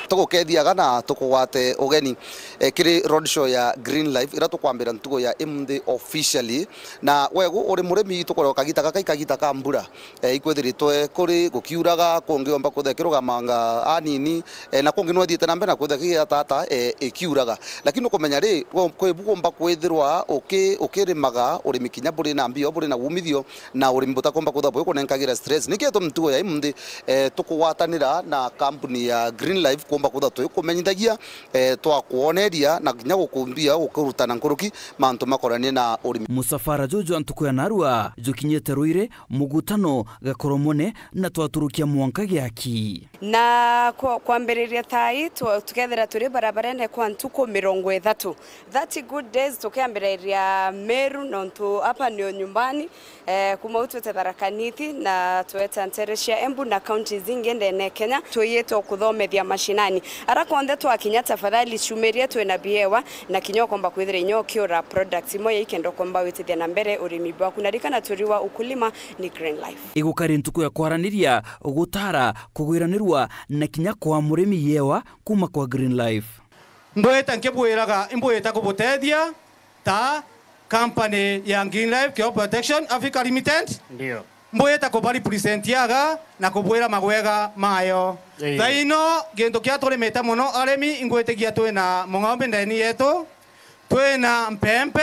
Tugukethiaga na tukugwate ugeni, eh, kiri roadshow ya Green Life, ira tukwambira ntuku ya imunthi officially. Na wegu uri murimi, tukoragwa kagita gaka i kagita ka mbura, eh, ikwithiritwe kuri gukiuraga, kungi omba kwithira kirugamanga anini, eh, na kungi nwethiite na mbere na kwithira gigiatata, eh, ikiuraga. Lakini ukumenya ri, kwi bugomba kwithirwa uki-, ukirimaga urimi kinya buri na mbio, buri na wumithio, na urimi butakomba kwithirwa bugikunenkagira stress. Niki gitumi ntuku ya imunthi, eh, tukugwatanira na kambuni ya Green Life kuomba kwithirwa tuikumenyithagia, eh, twakwoneria na kinya gukumbia gukurutana nkuruki mantu makonanie na urimi. Musafara juju jwa ntuku ya narua jukinyite Ruiri, Mugutano, Gakoromone na twaturukia mwanka Giaki. Na kwa-, kwambiriria thaa ii, twa-, tukethira turi barabarene kwa ntuku mirongo ithatu. Thirty good days tukiambiriria Meru, nontu hapa nio nyumbani. Eh, kuma u twite Tharaka Nithi na tweta ntere cia Embu na counties ingi ndene Kenya, twiyitwe kuthomethia mashinani. Ara konthe twakinya, tafadhali cumiria twina biewa, na kinya ukomba kwithira inya ukiura product imwe ya ikenda ukomba witithia na mbere urimi bwaku. Na ririkana, turi wa ukulima ni Green Life. Igukari ntuku ya kwaraniria, gutara, kugwiranirwa na kinya kwa murimi yewa kuma kwa Green Life. Mbwita nkibwiraga, imbwita kubutethia ta company ya Green Life Crop Protection Africa Limited. Ndio. Mbwita kuba representiaga na kubwira magwega mayo. Ii. Thaino, gintu kia turimite muno arimi, ingwitigia twina mung'ombe ndeni yetu, twina mpempe,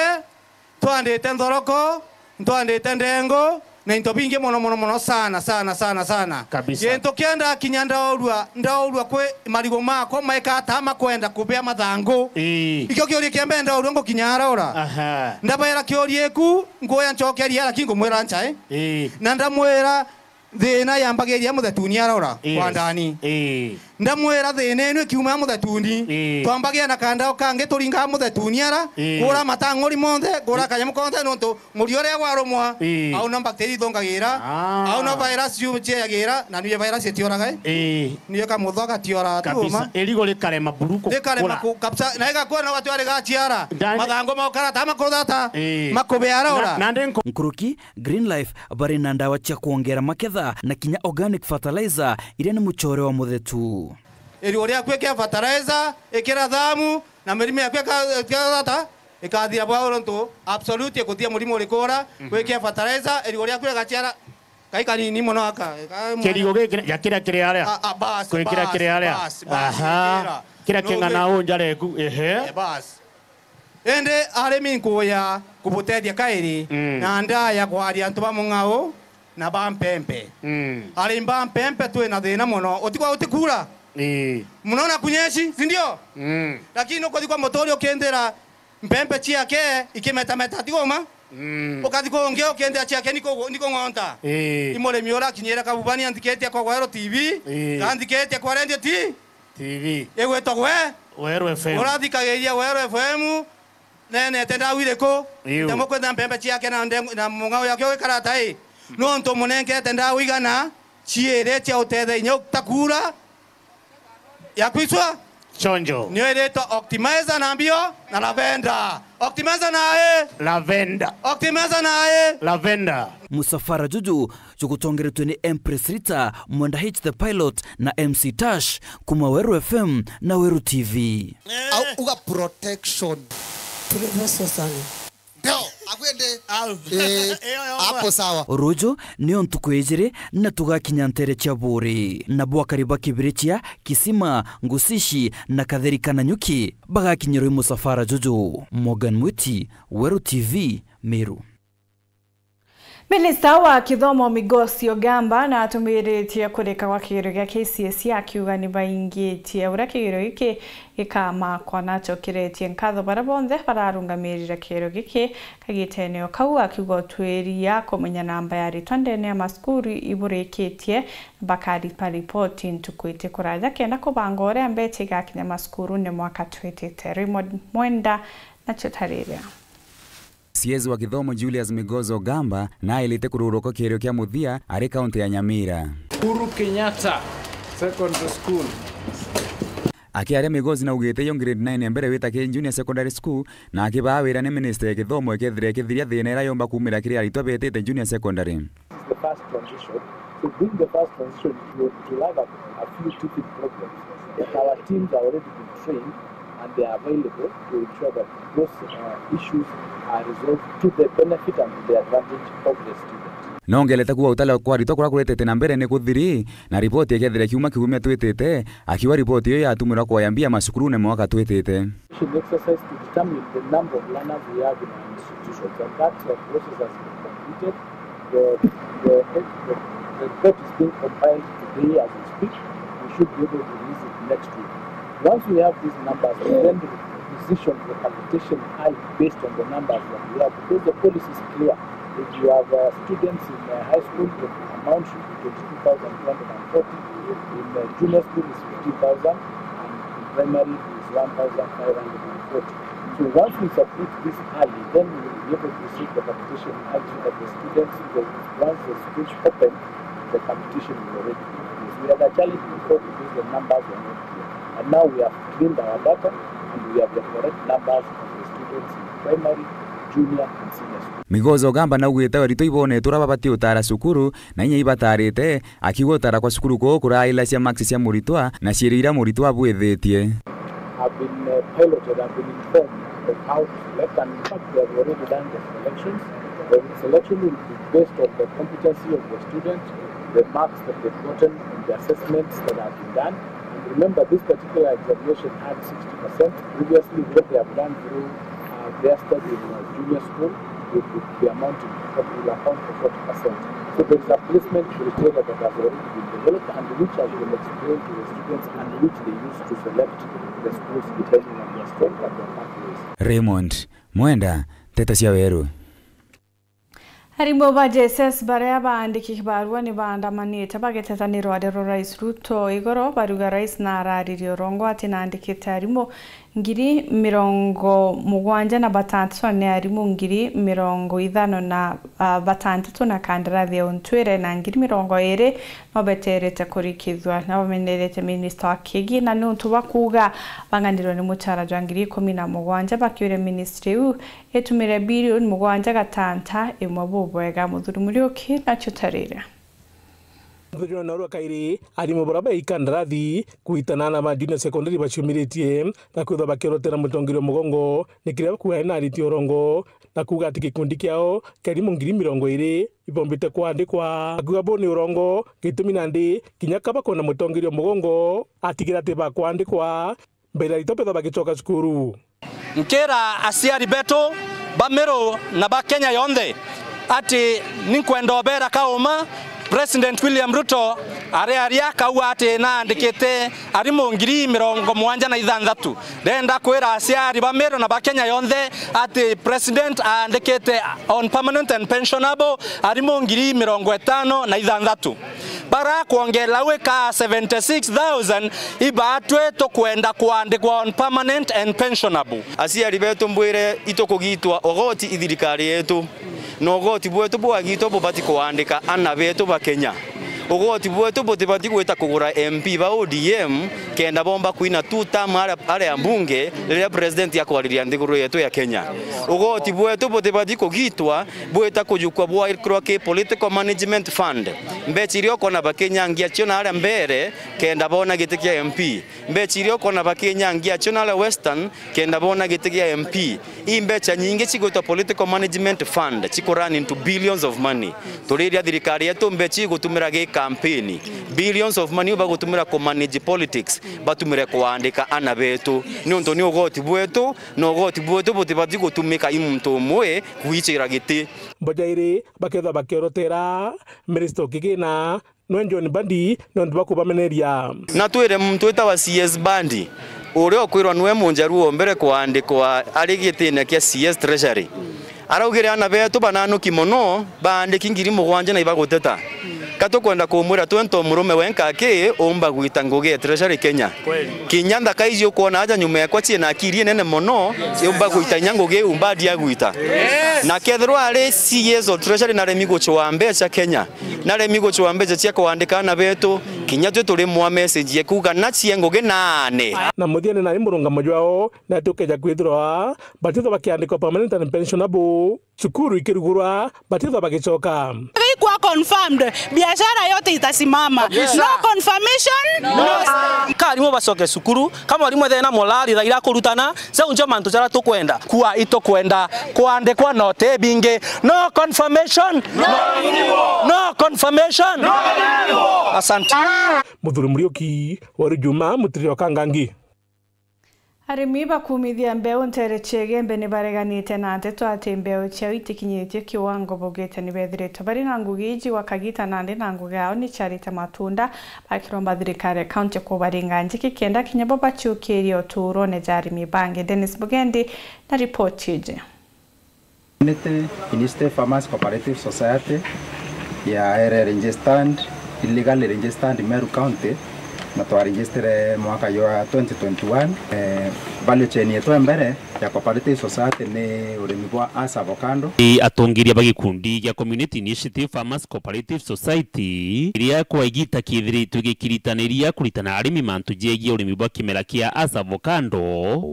Ntwandite nthoroko, ntwandite ndengu, na into bingi mono, mono, mono sana, sana, sana, sana. Kabisa. Gintu kia ndakinya ndaurua, ndaurua kwi marigu makwa maika ata makwenda kubea mathangu. Ii. Ikio kiuria kia mbere ndaurua ngukinya ara ura. Aha. Ndabaira kiuria iku, nguya ncokeria, lakini ngumwira nchae. Ii. Na ndamwira, thina yambagiria muthetuni ara ura. Yes. Kwa ndani. Ii. Ndamwira thina ino ikiuma muthetuni. Ii. Twambagia na kandao kangi turinga muthetuni ara. Ii. Kura matang'uri monthe, kura kanyamu konthe nontu murio uria gwarumwa. Ii. Au no bacteria ithongagira. Ah. Au no virus ciu cieyagira, na niyo virus itioraga, ii. Ii. Niyo kamutho gatiora tu. Kabisa. Uma. Irigo rikarema buru ku-, rikarema kura. Ku-, kabisa. Na igakua no gatwari gaciara. Ndani. Mathangu maukara ta makuthata. Ii. Makubeara ura. Na, na ndi nko- Nkuruki, Green Life bari na ndawa cia kwongera maketha na kinya organic fertilizer iria ni mucore wa muthetu. Irigo riaku ikea fertilizer, ikira thamu, na mirimo yaku ika-, ikirata, ikathira bwa nontu Absolute ikuthia murimo uriku ura, mhm, gwikia fertilizer, irigo riaku rigaciara kai kanini mono aka, ka-, kirigo giki gia kiria kiri aria. A, a, bas, gwikira bas, kiria aria. Bas, bas, aha. Gwikira. Kiria no, king'ana we- unjareku, ehe. Eh, bas. Indi arimi nkuya kubutethia kairi, mm, na ndaya kwaria antu ba Mung'ao na ba Mpempe. Mm. Arimi ba Mpempe twi na thina mono. Utikwa utikura? Ii. Muno na kunyeshi, si ndio? Mm. Lakini ukuthi kwa muturi ukindira Mpempe ciake ikimetameta, tigoma? Mm. Ukathi kungi ukindira ciake ni ku-, ni kung'onta. Ii. I murimi urakinyire Kabubani anthikitie kwa Gweru T V, ii, anthikitie kwa Radio T V. T V. Igwitwa gwe? Weru F M. Urathikagiria Weru F M, nenete ndawa iriku? Iu. Ndemo kwenda Mpempe ciake na ndeng-, na Mung'ao yake ugikara tai. Nontu munenkete ndawa igana ciiri cia utethia inya utakura ya kwicwa? Chonjo. Niyo iritwa Optimizer na mbio na Lavender. Optimizer na e? Lavender. Optimizer na e? Lavender. Musafara juju jugutongeretwe ni Empress Rita, Mwenda H the Pilot na M C Tash, kuma Weru F M na Weru T V. Au, uga protection. Professor sana. Ndio, agwende. Au. Eh, iyo yo hapo sawa. Ruju nio ntuku ijiri na tugakinya ntere cia Buri. Na bwakari ba Kibirichia, Kisima, Ngusishi na Katheri kana Nyuki bagakinyirwa i musafara juju. Morgan Mwiti, Weru T V, Meru. Minista wa kithomo Migosi Ogamba natumiritie kurika gwa kigerio gia K C S E akiuga ni baingitie uria kigerio giki gikamakwa. Nachokeretie nkatho baria bonthe bararungamirire kigerio giki kagitene o kau, akiuga utwiri ya kumenya namba ya aritwa ndene ya macukuru iburikitie bakaripa ripoti ntuku iti kuraja kenda kubanga uria mbecha igakinya macukurune mwaka twitite. Raymond Mwenda nacio tariria. C S wa kithomo Julius Migosi Ogamba nailite kururwa kwa kigerio kia muthia ari kaunti ya Nyamira. Uhuru Kenyatta Secondary School. Akiaria, Migosi naugite iyo grade nine ya mbere wita ki Junior Secondary School na akibaa wira ni ministry ya kithomo ikethira ikithiria thina iria yomba kumira kiri aritwa betite Junior Secondary. This is the first transition. So during the first transition, you will have a, a few teething problems, but our teams are already been trained and they are available to ensure that those, uh, issues are resolved to the benefit and to the advantage of the student. Nongelete kuuga utala kwa aritwa kuria kuretete na mbere ni kuthiri, na ripoti ikethira kiuma kiumia twitite, akiuga ripoti iyo yatumirwa kuoya mbia macukurune mwaka twitite. Exercise to determine the number of learners we have in our institutions, and that, uh, process has been completed. The, the, the, the report is being compiled today as we speak. We should be able to release it next week. Once we have these numbers, we then position the capitation high based on the numbers that we have, because the policy is clear. If you have, uh, students in, uh, high school, the amount should be twenty-two thousand two hundred and forty. In, uh, junior school is fifteen thousand, and in primary is one thousand five hundred and forty. So once we submit this early, then we will be able to see the capitation early so that the students, the, once the schools open, the capitation will already be in place. We had a challenge before because the numbers were not clear. And now we have cleaned our data and we have the correct numbers of the students in primary, junior and senior school. Migosi Ogamba naugite aritwa ibonetwe uria babati utara cukuru na inya ibatarite, akiuga utara kwa cukuru kuu kurailacia maksi cia muritwa na ciirio iria muritwa abwithitie. Have been, uh, piloted, have been informed of how to select, and in fact they have already done the selections. The selection will be based on the competency of the student, the marks that they've gotten in the assessments that have been done. And remember, this particular examination had sixty percent. Previously, what they have done through, uh, They are studying in a junior school with, with the amount of, that will account for forty percent. So there is a placement criteria that has already been developed and which I will explain to the students and which they use to select the schools depending on their strength and their pathways. Raymond Mwenda, Nteto cia Weru. Arimu ba J S S baria baandiki barua ni baandamanite bagiteta ni rwari rwa Rais Ruto igoro, bariuga rais na araririe urongo ati naandikite arimu ngiri mirongo mugwanja na batantatu na ni arimu ngiri mirongo ithano na, ah, batantatu na kandarathi ya untwire na ngiri mirongo iri no beterete kurikithua. Na bamenerete minista wa kigina ni untu bwa kuuga bang'anirwe ni mucara jwa ngiri ikumi na mugwanja, bakiuria ministry iu itumire bilioni mugwanja gatanta imwe bubwega. Muthuri Muriuki nacio tarire. Muthuri wa Norwa kairi, arimu bara ba ikandarathi kuitana na ba junior secondary baciumiritie na kwithwa bakirotera mutongeria mugongo ni kiria bakuae na ariti urongo na kuuga ati gikundi kiao kia arimu ngiri mirongo iri ibombite kwandikwa. Akuuga buu ni urongo gitumi nandi kinya kaba kwona mutongeria mugongo atigira ati bakwandikwa mbere ya arito betha bagicoka cukuru. Nkira aciari betu ba Meru na ba Kenya yonthe ati ninkwenda ubera kauma, President William Ruto ariaria akauga ati naandikite arimu ngiri mirongo mugwanja na ithanthatu. Ndenda kwira aciari ba Meru na ba Kenya yonthe ati President aandikite on permanent and pensionable arimu ngiri mirongo itano na ithanthatu. Bara kwongela gwika seventy six thousand ibatwi tukwenda kwandikwa on permanent and pensionable. Aciari betu mbwire itukugitwa ugoti i thirikari yetu, na ugoti bwetu bwagitwa bubati kwandika ana betu ba Kenya. Ugoti bwetu butibati gwita kugura M P ba O D M kenda bomba kwina two term aria, aria mbunge riria president akwariria nthiguru yetu ya Kenya. Ugoti bwetu butibati kugitwa bwita kujukwa bwikirwa ki political management fund. Mbecha iria ukona bakinyangia cio na aria mbere kenda bona giti kia M P. Mbecha iria ukona bakinyangia cio na aria Western kenda bona giti kia M P. Ii mbecha nyingi cigwitwa political management fund, ciku run into billions of money. Turiria thirikari yetu mbecha igutumira gi campaign. Billions of money iu bagutumira ku manage politics, batumire kwandika ana betu. Niuntu ni ugoti bwetu, na ugoti bwetu butibati gutumika i muntu umwe kwichira giti. Mbojairi bakethwa bakiorotera Minister Kigina nwe John Mbadi nontu bwa kubameneria. Na twire muntu witawa C S Mbadi, uria ukwirwa nwe Munjaruo mbere kwandikwa ari gitine kia C S Treasury. Araugire ana betu bananuki mono, baandiki ngiri mugwanja na ibaguteta. Ka tukwenda kumwira twe nto murume wenka aki umba gwita ngugi ya Treasury Kenya. Kweli. Kinya nthaka iji ukwona aja nyuma yakwa ciina akiri inene mono, iumba gwita inya ngugi iu Mbadi agwita. Yes. Na kethirwa ari C S o Treasury naremi gucwaa mbeca Kenya, naremi gucwaa mbeca cia kwandika ana betu, kinya twe turimwa message ya kuuga na cie ngugi naane. Na muthiene nari murungamo jwao, na tukeja kwithirwa batithwa bakiandikwa permanent and pensionable. Cukuru ikirugurwa, batithwa bagicoka. Ikwa confirmed, biashara yote itasimama. Kabisa. No confirmation, no. Ka arimu bacoke cukuru, ka mwarimu ethire na morali, Raila akurutana, jau njo mantu jaria tukwenda. Kua itukwenda kwandikwa na uti bingi. No confirmation, no renewal. No confirmation, no renewal. Asante. Muthuri Muriuki, Weru Juma, Mutiri wa Kangangi. Arimi bakumithia mbeu nteere cia Igembe ni bareganite na nteto ati mbeu ciao itikinyitue kiwango baugite ni bethiritwe bari na ngugi iji gwa kagita nandi na ngugi yao ni ciarite matunda, bakiromba thirikari ya kaunti kubaringa njiki kenda kinya bo baciukirie utuurone ja arimi bangi. Dennis Mugendi na ripoti iji. Community Initiative Farmers Cooperative Society ya ere registered, illegally registered Meru County, na twa register mwaka jwa twenty twenty-one. Eh, value chain yetu ya mbere ya cooperative society ni urimi bwa as avocado. Ni atongeria ba gikundi gia Community Initiative Farmers Cooperative Society, iria kwa igita kithiritwe gikiritaniria kuritana arimi mantu jegie urimi bwa kimera kia as avocado,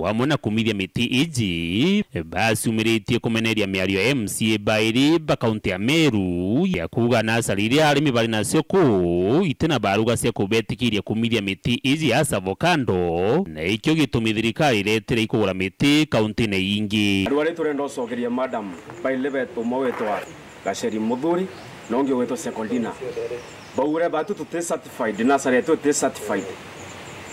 o amwe na kumithia miti iji, baciumiritie kumeneria miario ya M C A bairi ba kaunti ya Meru ya kuuga nasari iria arimi bari nacio kuu iti na baruga cia kubetikiria kumithia miti iji ya as avocado, na ikio gitumi thirikari iretire ikugura miti kaunti-ini ingi. Andu aria turenda ucokeria madam, bairi be umwe witwa Gacheri Muthuri, na ungi witwa Secondina. Baugire batu tuti certified, nasari yetu iti certified.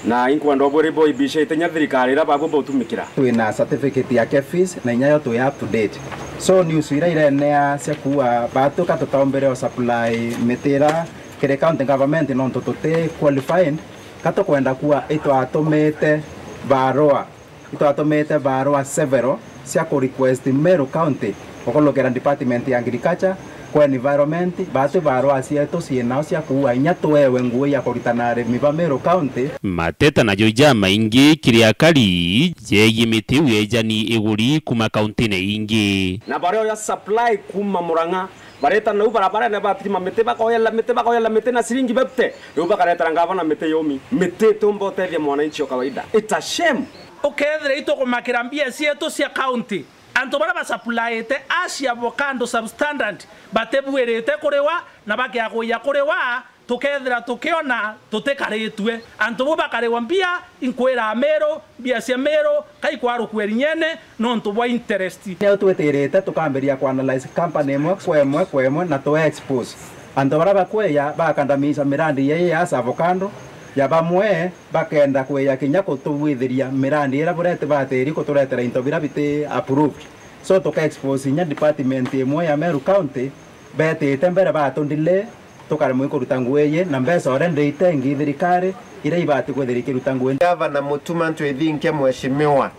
Na inkwenda ubwire bo ibicite inya thirikari iria babu butumikira. Twina certificate ya KEPHIS na inya yo twi up to date. So news iria irenea cia kuua batwika tutaumbire o supply miti ira kiri county government nontu tuti qualified, ka tukwenda kuua itwatumite barua, itwatumite barua several cia ku request Meru County gukurukira department ya agriculture, kwa environment, bati barua cietu ciinao cia kuua inya tuewe ngugi ya kuritana arimi ba Meru County. Mateta najo jamaingi kiri akari jegie miti iu yejani iguri kuma kauntine ingi. Na baria oya supply kuma Murang'a, bareta nau barabarene, batirima miti, bakoyela miti, bakoyela miti na ciringi fifty, riu bakaretera ngavana miti yumi. Miti itumba utethia mwananchi o kawaida. It's a shame. Ukethira itukumakira mbia cietu cia county, antu baria basuppliete ash, avocado substandard batibuirite kuriwa na bakiakuia kuriwa, tukethira tukiona tutikaritue. Antu bau bakariwa mbia, inkwira Meru, mbia cia Meru, ka ikwarukua Erinyene nontu bwa interest. Niu twitirite tukambiria kuanalyze company imwe kwa imwe kwa imwe na tu expose antu baria bakweya bakandamiza mirandi yei ya ash, avocado ya bamwe, bakenda kweya kinya kutubwithiria mirandi iria bureti batiri kuturetera into biria biti approved. So tuka expose inya department imwe ya Meru County betite mbere batu delay, tukaremwa ikuruta ngugi iji na mbeca already itengi thirikari iria ibati kwithira ikiruta ngugi. Gavana Mutuma Ntwithinkia, mheshimiwa,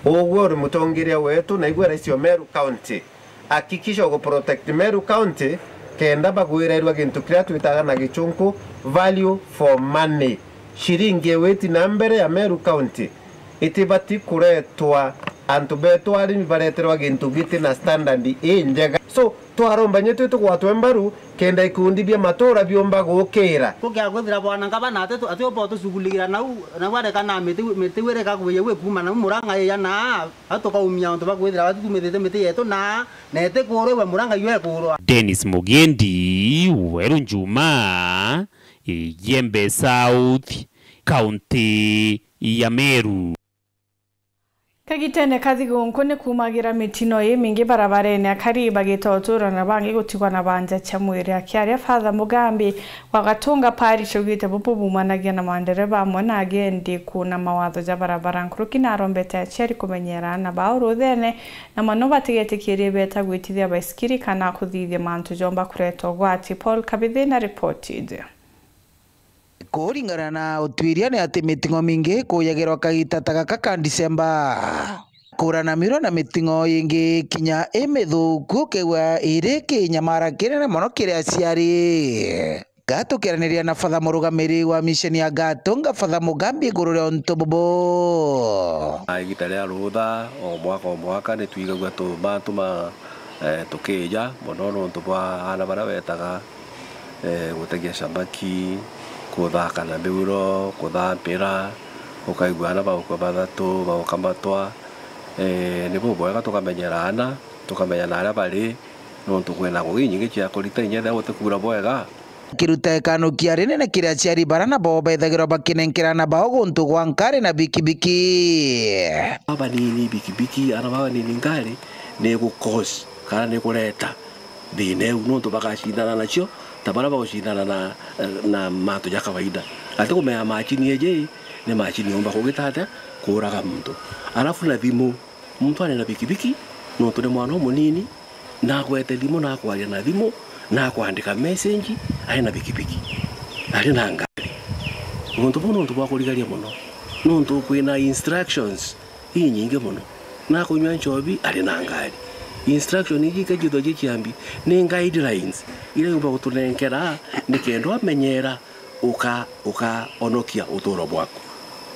ugwe uri mutongeria wetu na igwe rais wa Meru County. Hakikisha ugu protect Meru County kenda bagwirairua gintu kiria twitaga na gichunku value for money. Ciringi iu iti na mbere ya Meru County itibati kuretwa antu betu arimi bareterwa gintu giti na standard injega. So, twaromba nyetwi tugwatwe mbaru kenda ikundi bia matura biumba gukira. Kukia kwithira bwana ngavana ati tu-, ati umba utucuguligira nau, nau areka na miti, miti wireka kwiya wi kuma nau Murang'a iya na Atukaumia untu bwa kwithira batitumitite miti yetu na, na itikurwa, iwe Murang'a iwe ekurwa. Dennis Mugendi, Weru Njuma, Igembe South, kaunti ya Meru. Kagitene ka thigunku ni kumagira mitino imingi barabarene, akari bagita uturo na bangi gutigwa na banja cia mwiri. Akiaria Father Mugambi, wa Gatunga Parish augite bubu bumanagia na mandereba amwe na agendi kuuna mawatho ja barabara. Nkuruki narombete aciari kumenyera aana bao ruthene, na mono batigetikirie beta gwitithia baisikiri kana kuthithia mantu jomba kureta ugwati. Paul Kabithi na ripoti iji. Kuringana na utwiria ni ati miting'o mingi ikuyagirwa kagita ta gaka ka Disemba. Kuura na miro na miting'o ingi kinya imithuku, ukegua iri kinyamara kinene mono kiri aciari. Ga tukiaraniria na Father murugamiri wa misheni ya Gatunga, Father Mugambi, iguru ria untu bubu. Igita ria rutha, o mwaka o mwaka, ni twigagua tu-, mantu ma, eh, tukija mono nontu bwa aana baria betaga, eh, gutegia samaki, kuthaka na miuro, kuthambira, ukaigua aana bagukua bathatu, baukamatwa. Eh, ni bubwega tukamenyera aana, tukamenya na aria bari, nontu kwina ngugi inyingi cia kurita inya ethira gutikuura bwega. Akiruta ikanukia rinene kiri aciari bara nabo bethagirwa bakinenkera aana bao guntu gwa nkari na bikibiki. Abanini bikibiki, aana babanini nkari, ni gu cause kana ni kureta thina iu, nontu bagacindana nacio ta baria bagucindana na, na mantu ja kawaida. Ati kumenya macini iji ni macini yumba kugita atia, kuuraga muntu. Alafu na thimu, muntu ari na bikibiki, nontu ni mwana umunini, na agwete thimu, na akwaria na thimu, na akwandika message ari na bikibiki, ari na ngari. Untu buu ni untu bwa kurigaria mono, nontu kwina instructions inyingi mono. Na akunywa nchobi ari na ngari. Instruction iji ikajithwa ji ciambi ni guidelines iria yumba gutunenkera nikenda umenyera uka-, ukaonokia uturo bwaku.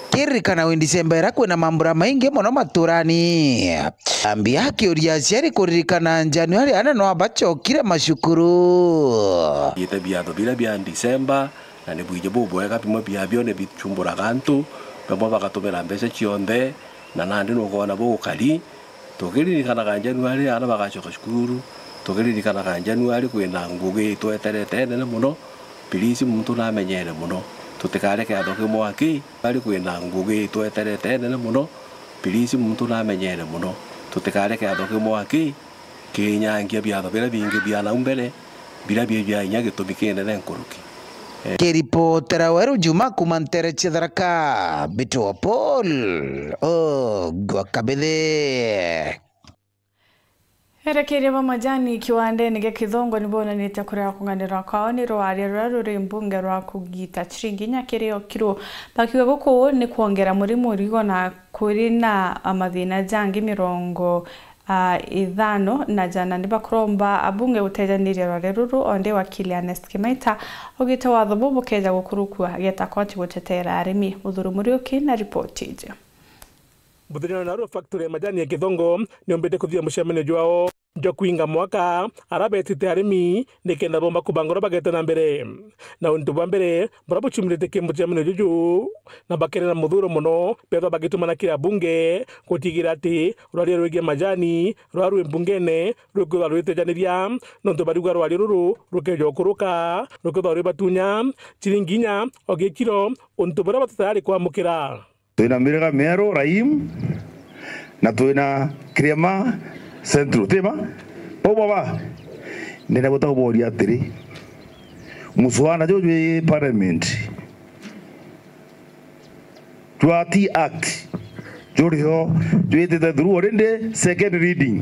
Kiririkana wi Disemba ira kwina mambura maingi mono maturani. Ambia akiuria aciari kuririkana Januari aana no abacokire macukuru. Ite biatho biria bia Disemba, na ni bwiji bubwega, bimwe biabio ni bichumburaga antu, bamwe bagatumira mbeca cionthe, na nandi nukwona bugukari. Tukiririkanaga Januari aana bagacoka cukuru, tukiririkanaga Januari kwina ngugi itweterete nene mono, please muntu namenyere mono, tutikareke atho kimwe aki, ari kwina ngugi itweterete nene mono, please muntu namenyere mono, tutikareke atho kimwe aki, kinyangia biatho biria bingi bia nau mbere, biria bi bia inya gitumi kinene nkuruki. Kiripotera Weru Juma kuma ntere cia Tharaka, Mbitwa Paul Ogwa Kabithe. Erekeria ba majani kiwandene gia Kithongo ni bonanite kurega kung'anirwa kwao ni rwaria ruria ruri mbunge rwa kugita chiringi inya kiri o kiro. Bakiuga guku ni kwongera murimi urigo na kuri na mathina jangi mirongo, a, ithano na jana. Ni bakuromba abunge gutejaniria rwaria ruru, onde wakili Ernest Kimaita augite watho buu bukeja gukurukua ageta koti gutetera arimi. Uthuri Muriuki na ripoti iji. Muthenya wa narua factory ya majani ya Kithongo niombite kuthithia mucemanio jwao jwa kwinga mwaka, ara betite arimi nikenda bomba kubanga uria bagete na mbere. Na untu bwa mbere buria buciumiritie ki mucemanio juju, na bakenera muthuro mono bethwa bagitumana kiri abunge gutigira ati rwaria rwigii majani ruria rwi mbungene rukwithwa rwitejaniria, nontu bariuga rwaria ruru rukeja ukuruka rukwithwa rwibatunya chiringi inya o gikiro, untu buria bati tayari kwamukira. Twina Miriga Mieru, Raim, na twina Kiriama Central, tima? Bau baba, ndenda gwita kuboria atiri, muswada juu jwi parliament jwa Tea Act juriho jwitite through already second reading.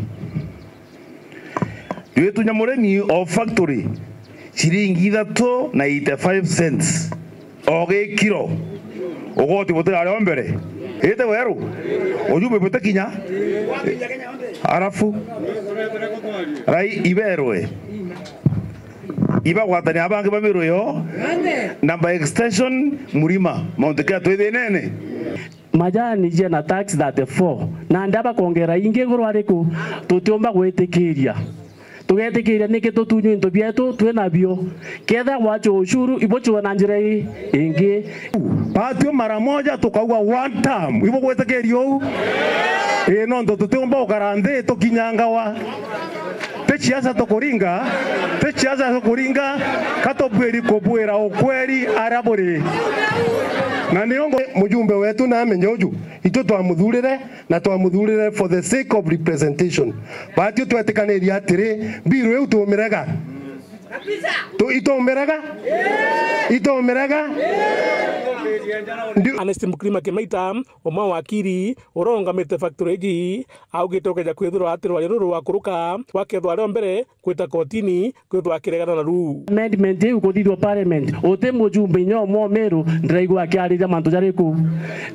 Jwitunya murimi o factory ciringi ithatu na eighty-five cents o gikiro. Ugoti butirari o mbere. Ite Weru. Ujumbe butikinya. Arafu. Rai iberwe. Ibagwatania abangi ba miru yo. Na by extension Murima. Mount Kenya twi thinene. Majani jena tax thirty-four, nandi abakongera ingi iguru ariku? Tutiumba gwitikiria. Tugetikiria niki tutunywe into bietu twi nabio? Kethira gwachwa ushuru, ibuchwe na njira ii ingi. Batio mara moja tukauga one term, ibugwitikiria uu? Ii, nontu tutiumba gukara nthi tukinyangawa. Ti ciaca tukuringa, ti ciaca tukuringa, ka tubwiri kubwira ukweri aria buri. Na nio ngo-, mujumbe wetu na amenye uju, itu twamuthurire, na twamuthurire for the sake of representation. Batio twetikanirie atiri, mbiru iu tumirega. Tu-, itumirega? Itumirega? Ndi- Ernest Mukrima Kimaita, umwe wa wakiri uria urungamite factory iji, augite ukeja kwithirwa ati rwaria ruru rwakuruka, gwakethwa ario mbere gwita kotini kwithwa akiregana naru. Amendment iu kuthithua parliament, uti mujumbe inya umwe o Meru ndiraigua akiariria mantu jariku.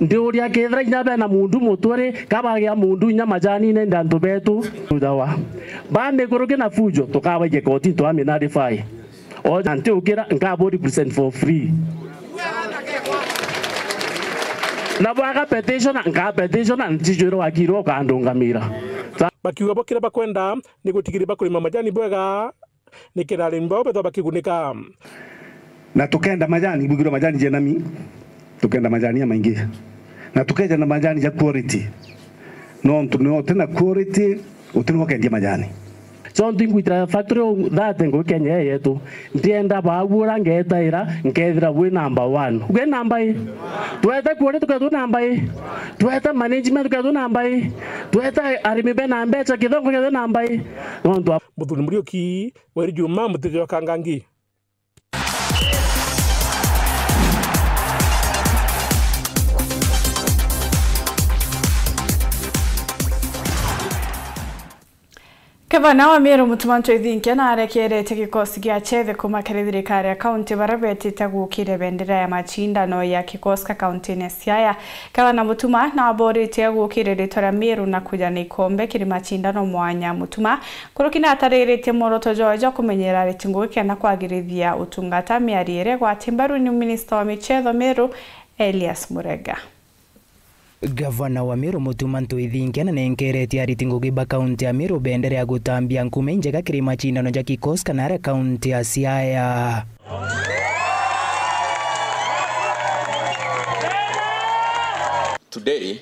Ndiuria kethira inya bena mundu mutwe ri, ka bagia mundu inya majanine ndi antu betu. Thutha wa bamikuruki na fujo, tukabaikia kotini twami nullify. O na ntiukira, nkabo represent for free. Na bwaga petition, nka petition, ntijwirwa wakiri ukandungamira. Bakiuga bo kiria bakwenda ni gutigiria bakurima majani bwega, nikenda arimi bao bethwa bakigunika. Na tukenda majani, bugirwa majani jenami, tukenda majani ya maingi. Na tukeja na majani ja quality. Nontu ni utina quality, utina ukendia majani. Jontu ingwitira factory o thate ngugi Kenya ii yetu. Ndienda baagura ngetaira, nkethira bwi number one. Uge number ii. Twete quality tukethwa number ii. Twete management tukethwa number ii. Twete arimi bena mbecha Kithongo kethwa number ii. Nontu a- Muthuri Muriuki, Weri Juma, Mutiji wa Kangangi. Gavana wa Meru Mutuma Ntwithinkia narekeretie gikosi gia Chethe kuuma kiri thirikari ya kaunti baria betite gukiria bendera ya machindano ya Kikoska kauntine ya Siaya. Gavana Mutuma naboritie gukiria ritwa ria Meru na kuja na ikombe kiri machindano mwanya. Mutuma Nkuruki natariritie mworoto jwawe jwa kumenyera ariti ngugi kenda kwagirithia utungata. Miario iria igwati mbaru ni minista wa michetho Meru, Elias Murega. Gavana wa Meru Mutuma Ntwithinkia nanenkeretie ariti ngugi ba kaunti ya Meru bendera ya gutambia nkuma injega kiri machindano ja Kikoska na aria kaunti ya Siaya. Today,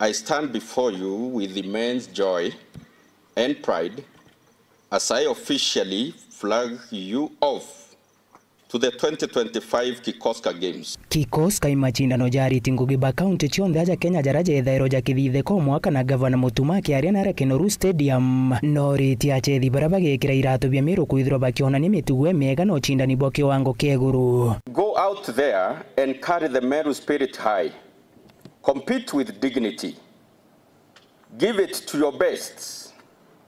I stand before you with immense joy and pride as I officially flag you off to the twenty twenty-five Kikoska Games. Kikoska i macindano ja ariti ngugi ba kaunti cionthe aja Kenya jaria jethairwa jakithithika o mwaka, na Gavana Mutuma akiaria na aria Kinoru Stadium, noritie achethi baria bagekira iratu bia Meru kwithirwa bakionania mitugo imiega na ucindani bwa kiwango kia iguru. Go out there and carry the Meru spirit high. Compete with dignity. Give it to your best.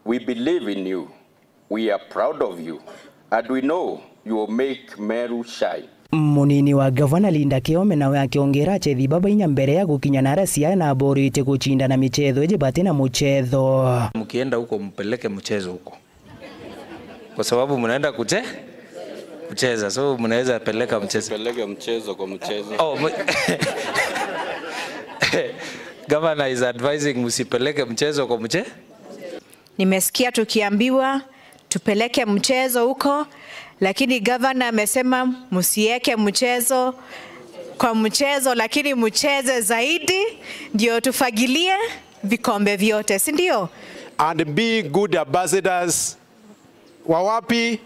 We believe in you. We are proud of you. And we know you will make Meru shine. Munini wa Gavana Linda Kiome nawe akiongera achethi baba inya mbere ya gukinya na aria ciana aboritie gucindana michetho iji bati na muchetho. Mkienda huko, mpeleke mchezo huko. Kwa sababu mnaenda kuche-, kucheza, so mnaweza peleka mchezo. Peleke mchezo kwa mchezo. Oh, mu- Governor is advising msipeleke mchezo kwa mche- Nimesikia tukiambiwa tupeleke mchezo huko, lakini gavana amesema msiweke mchezo kwa mchezo, lakini mcheze zaidi ndio tufagilie vikombe vyote, si ndio? And be good ambassadors. Wa wapi?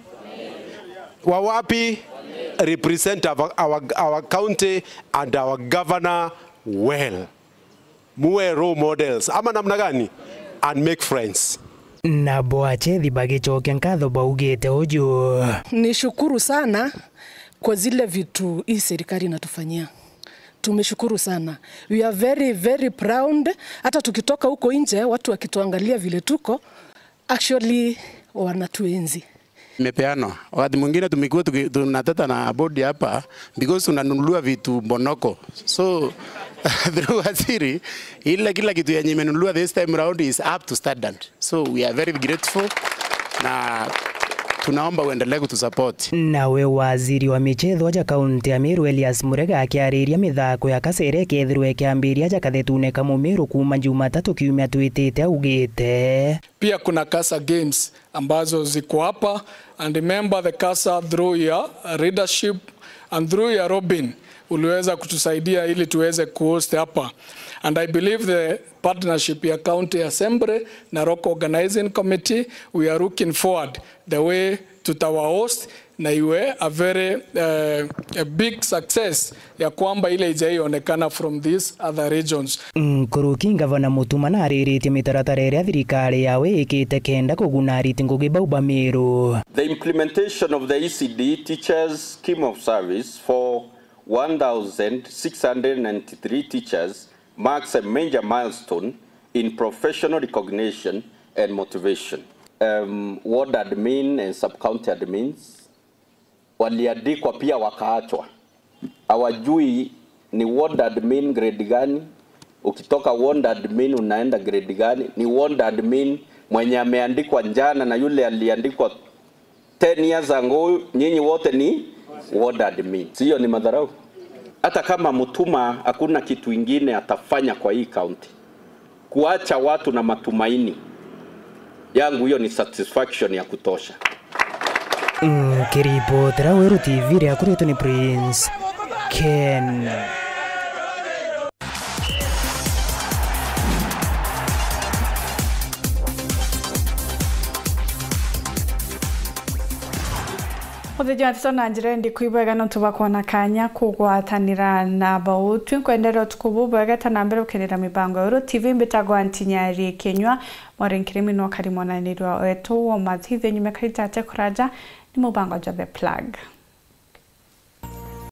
Wa wapi? Represent our, our, our county and our governor well. Muwe role models. Ama namna gani? And make friends. Nabo achethi bagicokia nkatho baugite uju. Nishukuru sana kwa zile vitu hii serikali inatufanyia. Tumeshukuru sana. We are very, very proud. Hata tukitoka huko nje, watu wakituangalia vile tuko, actually wanatuenzi. Imepeanwa. Wakati mwingine tumekuwa tuki- tunateta na board hapa because tunanunuliwa vitu bonoko. So through waziri, ile kila kitu yenye imenunuliwa this time round is up to standard. So we are very grateful na tunaomba uendelee kutusupport. Nawe waziri wa michetho aja kaunti ya Meru Elias Murega akiariria mithako ya Kasere ikethirwa ikiambiria aja kathetune ka Mumiru kuuma Jumatatu kiumia twitite augite. Pia kuna Kasa Games ambazo ziko hapa, and remember the Kasa through your leadership and through your lobbying uliweza kutusaidia ili tuweze kuhost hapa, and I believe the partnership ya County Assembly na Local Organizing Committee, we are looking forward the way tutawa host na iwe a very, eh, a big success ya kwamba ile ijaionekana from these other regions. Nkuruki Ngavana Mutuma nariritie mitaratara iria thirikari yawe ikite kenda kuguna ariti ngugi bau ba Meru. The implementation of the E C D Teachers Scheme of Service for one thousand six hundred ninety-three teachers marks a major milestone in professional recognition and motivation. Um, ward admin and sub-county admins waliandikwa pia wakaachwa. Hawajui ni ward admin grade gani, ukitoka ward admin unaenda grade gani, ni ward admin mwenye ameandikwa jana na yule aliandikwa ten years ago, nyinyi wote ni ward admin. Sio, ni madharau. Hata kama Mutuma hakuna kitu ingine atafanya kwa hii county, kuacha watu na matumaini yangu, hiyo ni satisfaction ya kutosha. Nkiripotera Weru T V, riakwa riitwa ni Prince Ken. Muthenya wa tito na njira indi kwi bwega nontu bwa kwona kanya kugwatanira na bautwi. Nkwendeera utuku bubwega ta na mbere ukenera mibango ya Weru T V. Mbitagwa Ntinyari Kinyua, mwari nkirimi no kari mwananirwa wetu wa mathithe nyume kari tate kuraja ni mubango jwa The Plug.